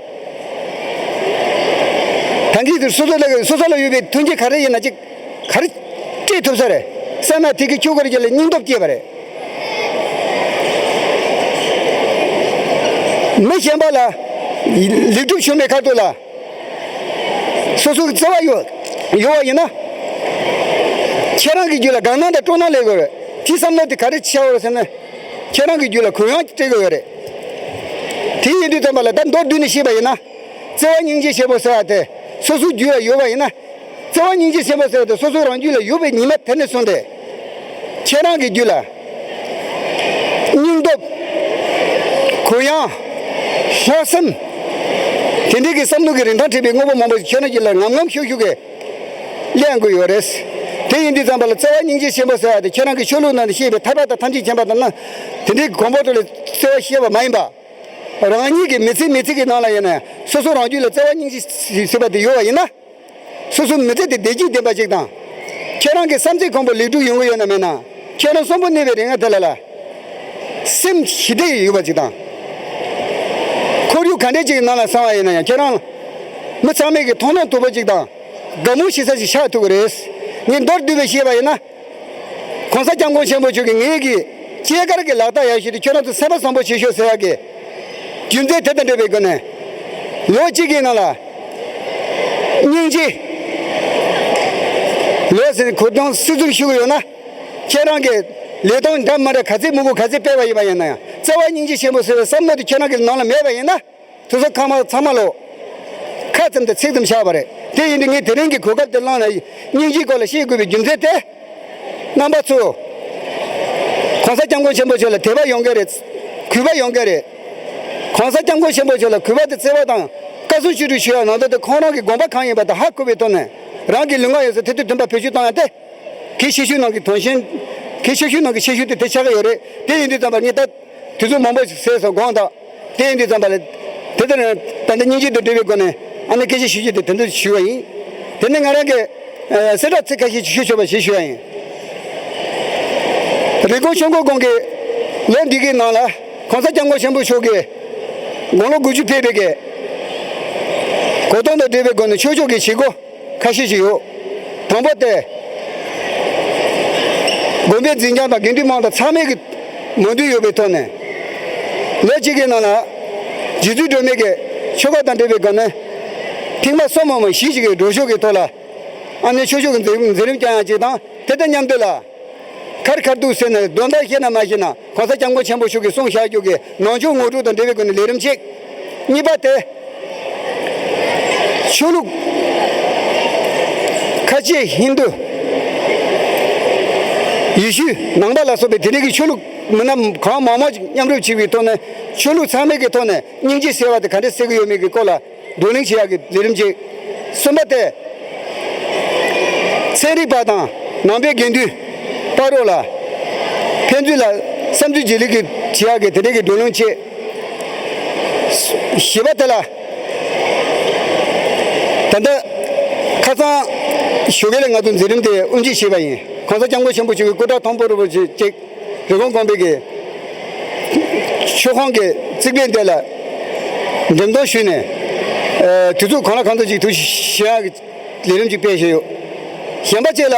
ད་གིན་དེ་སོ་སོ་ལ་སོ་སོ་ལ་ཡོད་པའི་མཐུན་རྐྱེན་ག་རེ་ཡིན་ན་ཅིག་ག་རེ་སྤྲད་ཐུབ་ས་རེད་བསམ་ན། དེ་གིས་ཁྱོད་ཀྱི་རྒྱུད་ལ་སྙིང་སྟོབས་སྐྱེས་པ་རེད། མི་གཞན་པ་ལ་ལེགས་གྲུབ་བྱུང་བའི་ཁ་ཐུག་ལ། སོ་སོ་གི་བརྩེ་བ་ཡོད་ཡོད་པ་ཡིན་ན། ཁྱེད་རང་གི་རྒྱུད་ལ་དགའ་སྣང་དང་སྤྲོ་སྣང་སླེབས་དགོས་རེད། དེའི་བསམ་བློ་དེ་ག་རེ་ཆགས་ཡོད་རེད་ཟེར་ན། ཁྱེད་རང་གི་རྒྱུད་ལ་གུ་ཡངས་སྤྲད་དགོས་ཡོད་རེད། དེ་ཡིན་དུས་ཙམ་པ་ལ་ད་མདོར་བསྡུས་ནས་བཤད་པ་ཡིན་ན། བརྩེ་བ་སྙིང་རྗེ་ཆེན་པོ་ཟེར་བ་དེ་སོ་སོའི་རྒྱུད་ལ་ཡོད་པ་ཡིན་ན། བརྩེ་བ་སྙིང་རྗེ་ཆེན་པོ་ཟེར་བ་དེ་སོ་སོ་རང་རྒྱུད་ལ་ཡོད་པའི་ཉི་མ་དེ་ནས་བཟུང་སྟེ། ཁྱེད་རང་གི་རྒྱུད་ལ་སྙིང་སྟོབས། གུ་ཡངས། ལྷག་བསམ། དེ་འདྲའི་གི་བསམ་བློ་གི་རིན་ཐང་བྲལ་བའི་དངོས་པོ་མང་པོ་ཞིག་ཁྱེད་རང་རྒྱུད་ལ་ངམ་ངམ་ཤུགས་ཤུགས་ཀྱིས་སླེབས་ཡོང་གི་ཡོད་རེད། དེ་ཡིན་དུས་ཙམ་པ་ལ་བརྩེ་བ་སྙིང་རྗེ་ཆེན་པོ་ཟེར་བ་དེ་ཁྱེད་རང་གི་ཆོས་ལུགས་ནང་དུ་བཤད་པའི་ཐར་པ་དང་ཐམས་ཅད་མཁྱེན་པ་དང་ན། དེ་འདྲའི་གོང་འཕེལ་དུ་ལ་བརྩེ་བ་བཤད་པ་མ་ཡིན་པ། རང་ཉིད་ཀྱི་མི་ཚེ་མི་ཚེ་གི་ནང་ལ་ཡིན་ན་སོ་སོ་རང་རྒྱུད་ལ་བརྩེ་བ་སྙིང་རྗེ་ཟེར་བ་དེ་ཡོད་པ་ཡིན་ན། སོ་སོའི་མི་ཚེ་དེ་བདེ་སྐྱིད་ལྡན་པ་ཅིག་དང་། ཁྱེད་རང་གི་བསམ་ཚུལ་ཁོང་པོ་ལེགས་གྲུབ་ཡོང་གི་ཡོད་ན་མེད་ན། ཁྱེད་རང་གསོན་པོ་གནས་པའི་རིང་དེ་ལ་ལ། སེམས་ཞི་བདེ་ཡོད་པ་ཅིག་དང་། ཁོར་ཡུག་ག་འདྲས་ཅིག་གི་ནང་ལ་སོང་བ་ཡིན་ན་ཡང་ཁྱེད་རང་། མི་ཚང་མས་ཀྱི་མཐོང་སྣང་དོད་པོ་ཅིག་དང་། དགའ་མོ་ཞེ་ས་ཞིག་ཆགས་ཐུབ་ཀྱི་རེད། ངས་མདོར་བསྡུས་པ་བཤད་པ་ཡིན་ན། གོང་ས་སྐྱབས་མགོན་ཆེན་པོ་མཆོག་གིས་ངེད་ཀྱི་སྐྱེས་སྐར་གྱི་ལག་རྟགས་ཡག་ཤོས་དེ་ཁྱོད་རང་ཚོ་སེམས་པ་བཟང་པོ་བྱེད་ཤོག་ཟེར་ཡག་གི་རྒྱུ་མཚན་དེ་དང་འབྲེལ་བའི་སྒོ་ནས། ལོ་གཅིག་གི་ནང་ལ་སྙིང་རྗེ། ལོ་ཟེར་གོ་སྟངས་སྲིད་ཚུགས་ཞུ་གི་ཡོད་ན། ཁྱེད་རང་གི་ལས་དོན་འདྲ་མི་འདྲ་ག་ཚད་མང་པོ་ག་ཚད་སྤེལ་བ་ཡིན་པ་ཡིན་ན་ཡང་བརྩེ་བ་སྙིང་རྗེ་ཆེན་པོ་ཟེར་བའི་བསམ་བློ་དེ་ཁྱེད་རང་གི་ནང་ལ་མེད་པ་ཡིན་ན། དེ་ཚོ་ཁ་མ་ཚང་མ་ལོ། ཁ་ཙམ་དང་ཚིག་ཙམ་བཞག་པ་རེད། དེ་ཡིན་དུས་ངས་དེ་རིང་གི་གོ་སྐབས་དེ་བླངས་ནས་སྙིང་རྗེའི་སྐོར་ལ་བཤད་དགོས་པའི་རྒྱུ་མཚན་དེ། རྣམ་པ་ཚོ། གོང་ས་སྐྱབས་མགོན་ཆེན་པོ་མཆོག་ལ་དད་པ་ཡོང་གི་རེད། གུས་པ་ཡོང་གི་རེད། གོང་ས་སྐྱབས་མགོན་ཆེན་པོ་མཆོག་ལ་གུས་པ་དང་བརྩེ་བ་དང་བཀའ་གསུང་ཞུ་སྒྲུབ་ཞུ་བ་ནང་དོན་དེ་ཁོང་རང་གི་དགོངས་པ་གང་ཡིན་པ་དེ་ཧ་གོ་བའི་ཐོག་ནས་རང་གི་ལུས་ངག་ཡིད་གསུམ་དེ་དུས་བདེན་པ་བེད་སྤྱོད་བཏང་ཡ་དེ། གལ་ཆེ་ཤོས་ནང་གི་དོན་ཆེན། གལ་ཆེ་ཤོས་ནང་གི་ཆེ་ཤོས་དེ་དེ་ཆགས་ཀྱི་ཡོད་རེད། དེ་ཡིན་དུས་ཙམ་པ་ངས་ད་དུས་ཚོད་མང་པོ་ཟད་སོང་དགོངས་དག་དེ་ཡིན་དུས་ཙམ་པ་ལ། དེ་ལྟར་ད་ལྟ་སྙིང་རྗེ་དང་འབྲེལ་བའི་སྒོ་ནས་ཨ་ནི་སྐད་ཆ་ཞུ་རྒྱུ་དེ་དེ་འདྲ་ཞུ་བ་ཡིན། དེ་ནས་ང་རང་གི་ཨ་གསལ་བསྒྲགས་ཚིག་ཁ་ཤས་ཞུ་ཆོག་པ་ཞིག་ཞུ་བ་ཡིན། རི་ཀོན་ཆོས་འཁོར་དགོན་གྱི་ལོ་འདི་གའི་ནང་ལ་གོང་ས་སྐྱབས་མགོན་ཆེན་པོ་མཆོག་གིས་དགུང་ལོ་དགུ་བཅུ་ཕེབས་པའི་གི་གོ་སྟོན་དང་འབྲེལ་བའི་སྒོ་ནས་ཆོས་ཕྱོགས་ཀྱི་བྱེད་སྒོ་ཁ་ཤས་ཤིག་ཡོད། དང་པོ་དེ། དགོན་པའི་འཛིན་སྐྱོང་དང་དགེ་འདུན་དམངས་དང་ཚང་མས་ཀྱི་མོས་མཐུན་ཡོད་པའི་ཐོག་ནས། ལོ་གཅིག་གི་ནང་ལ་རྗེ་བཙུན་སྒྲོལ་མའི་གི་ཆོ་ག་དང་འབྲེལ་བའི་སྒོ་ནས་ཐེངས་མ་གསུམ་མམ་བཞི་ཞིག་གི་འགྲོ་ཕྱོགས་ཀྱི་ཐོག་ལ་ཨ་ནི་ཆོས་ཕྱོགས་ཀྱི་མཛད་མཛད་རིམ་བསྐྱངས་ཡག་ཅིག་དང་དེ་དང་མཉམ་དུ་ལ། གར་གར་འདུག་ཟེར་ནས་དོན་དག་ཤེས་ན་མ་ཤེས་ན་གོང་ས་སྐྱབས་མགོན་ཆེན་པོ་མཆོག་གིས་གསུངས་བཞག་རྒྱུ་གི་ནང་ཆོས་ངོ་སྤྲོད་དང་འབྲེལ་བའི་སྒོ་ནས་ལས་རིམ་གཅིག་གཉིས་པ་དེ། ཆོས་ལུགས། ཁ་ཆེ་ཧིན་དུ། ཡེ་ཤུ། ནང་པ་ལ་སོགས་པའི་དེ་འདྲའི་གི་ཆོས་ལུགས་མི་སྣ་གང་མང་མང་ཅིག་མཉམ་རུབ་བྱས་པའི་ཐོག་ནས་ཆོས་ལུགས་ཚང་མའི་གི་ཐོག་ནས་སྙིང་རྗེ་ཟེར་བ་དེ་ག་འདྲས་ཟེར་གི་ཡོད་མེད་ཀྱི་སྐོར་ལ་བགྲོ་གླེང་བྱེད་ཡག་གི་ལས་རིམ་གཅིག་གསུམ་པ་དེ། ཚན་རིག་པ་དང་ནང་པའི་དགེ་འདུན་བར་རོགས་ལ་ཕན་ཚུན་ལ་བསམ་ཚུལ་བརྗེ་ལེན་གྱི་བྱེད་ཡག་གི་དེ་འདྲའི་གི་བགྲོ་གླེང་བྱེད། བཞི་པ་དེ་ལ་ད་ལྟ་ཁ་སང་ཞོགས་ཀས་ལ་ང་ཚོ་མཛད་རིམ་དེ་དབུ་འབྱེད་བྱས་པ་ཡིན། གོང་ས་སྐྱབས་མགོན་ཆེན་པོ་མཆོག་གི་སྐུ་དྲག་མཐོན་པོ་རིན་པོ་ཆེ་གཅིག་རི་ཀོན་དགོན་པའི་གི་མཆོད་ཁང་གི་རྩིག་པའི་འདི་ལ་འགྲེམས་སྟོན་ཞུས་ནས། ཨ་དུས་ཚོད་གང་ལ་གང་འཚམ་ཅིག་ཐུགས་ཞེ་དྲག་གི་ལས་རིམ་ཅིག་སྤེལ་བཞིན་ཡོད། གཞན་པ་བཅས་ལ།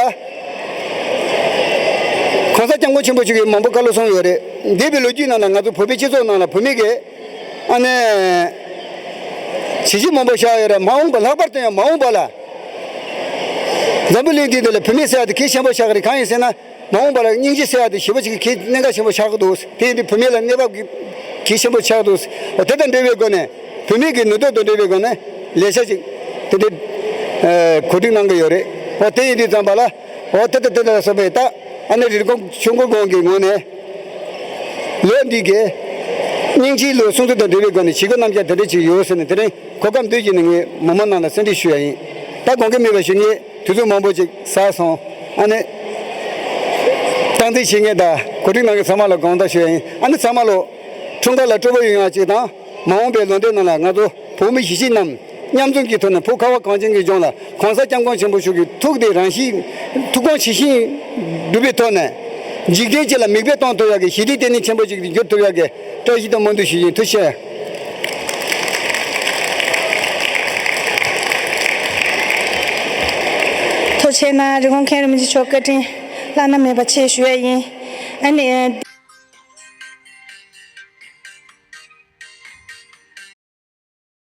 གོང་ས་སྐྱབས་མགོན་ཆེན་པོ་མཆོག་གིས་མང་པོ་བཀའ་སློབ་གསུངས་ཡོད་རེད། འདས་པའི་ལོ་རྒྱུས་ནང་ལ་ང་ཚོ་བོད་པའི་སྤྱི་ཚོགས་ནང་ལ་བུད་མེད་ཀྱིས་ཨ་ནི་བྱས་རྗེས་མང་པོ་བཞག་ཡོད་རེད། མ་འོངས་པ་ལྷག་པར་དུ་ཡང་མ་འོངས་པ་ལ་འཛམ་བུ་གླིང་འདི་འདི་ལ་བུད་མེད་ཟེར་ཡ་དེ་གལ་ཆེན་པོ་ཆགས་ཀྱི་རེད། གང་ཡིན་ཟེར་ན། མ་འོངས་པ་ལ་སྙིང་རྗེ་ཟེར་ཡ་དེ་ཞེ་པོ་ཅིག་གི་གལ་གནད་འགག་ཆེན་པོ་ཆགས་ཀྱི་འདུག་དེ་ཡིན་དུས་བུད་མེད་ལ་གནས་བབ་ཀྱི་གལ་ཆེན་པོ་ཆགས་འདུག་དེ་དང་འབྲེལ་བའི་སྒོ་ནས་བུད་མེད་ཀྱི་ནུས་སྟོབས་དང་འབྲེལ་བའི་སྒོ་ནས་ལས་འཆར་ཅིག་དེ་འདྲའི་ཨ་གོ་སྒྲིག་གནང་གི་ཡོད་རེད། འོ་དེ་ཡིན་དུས་ཙམ་པ་ལ་འོ་དེ་དང་དེ་དང་སོགས་པའི་ད་ཨ་ནི་རི་ཀོན་ཆོས་འཁོར་དགོན་གྱི་ངོས་ནས་ལོ་འདི་གའི་སྙིང་རྗེའི་ལོ་སྲུང་བརྩི་དང་འབྲེལ་བའི་སྒོ་ནས་བྱེད་སྒོ་རྣམ་གཞག་དེ་འདྲ་ཅིག་ཡོད་ཟེར་ནས་དེ་རིང་གོ་སྐབས་འདི་བརྒྱུད་ནས་ངས་མི་མང་རྣམས་ལ་གསལ་འདྲི་ཞུ་ཡ་ཡིན། ད་དགོངས་འགལ་མེད་པ་ཞུ་ངེས། དུས་ཚོད་མང་པོ་ཅིག་ཟ་སོང་། ཨ་ནི། སྟངས་འཛིན་བྱེད་མཁན་དང་གོ་སྒྲིག་གནང་མཁན་ཚང་མ་ལ་དགོངས་དག་ཞུ་ཡ་ཡིན། ཨ་ནི་ཚང་མ་ལོ། འཁྲུངས་སྐར་ལ་སྤྲོ་པོ་ཡོང་ཡ་ཅིག་དང་། མ་འོངས་པའི་ལོ་ཟླའི་ནང་ལ་ང་ཚོ་བོད་མི་གཞིས་བྱེས་རྣམས་མཉམ་འཛོམས་ཀྱི་ཐོག་ནས་བོད་ཁ་བ་གངས་ཅན་གྱི་ལྗོངས་ལ་གོང་ས་སྐྱབས་མགོན་ཆེན་པོ་མཆོག་གི་ཐུགས་དེ་རང་བཞིན་ཐུགས་དགོངས་ཇི་བཞིན་སྒྲུབ་པའི་ཐོག་ནས། འཇིག་རྟེན་སྤྱི་ལ་མིག་དཔེ་གཏོང་ཐུབ་ཡ་གི་ཞི་བདེའི་ལྟེ་གནས་ཆེན་པོ་ཅིག་ཏུ་འགྱུར་ཐུབ་ཡ་གི་བཀྲ་ཤིས་དང་སྨོན་འདུན་ཞུ་ཡིན། ཐུགས་རྗེ་ཆེ། ཐུགས་རྗེ་གནང་། རི་ཀོན་མཁན་རིན་པོ་ཆེ་མཆོག་བཀའ་དྲིན་བླ་ན་མེད་པ་ཆེ་ཞུ་ཡ་ཡིན། ཨ་ནི།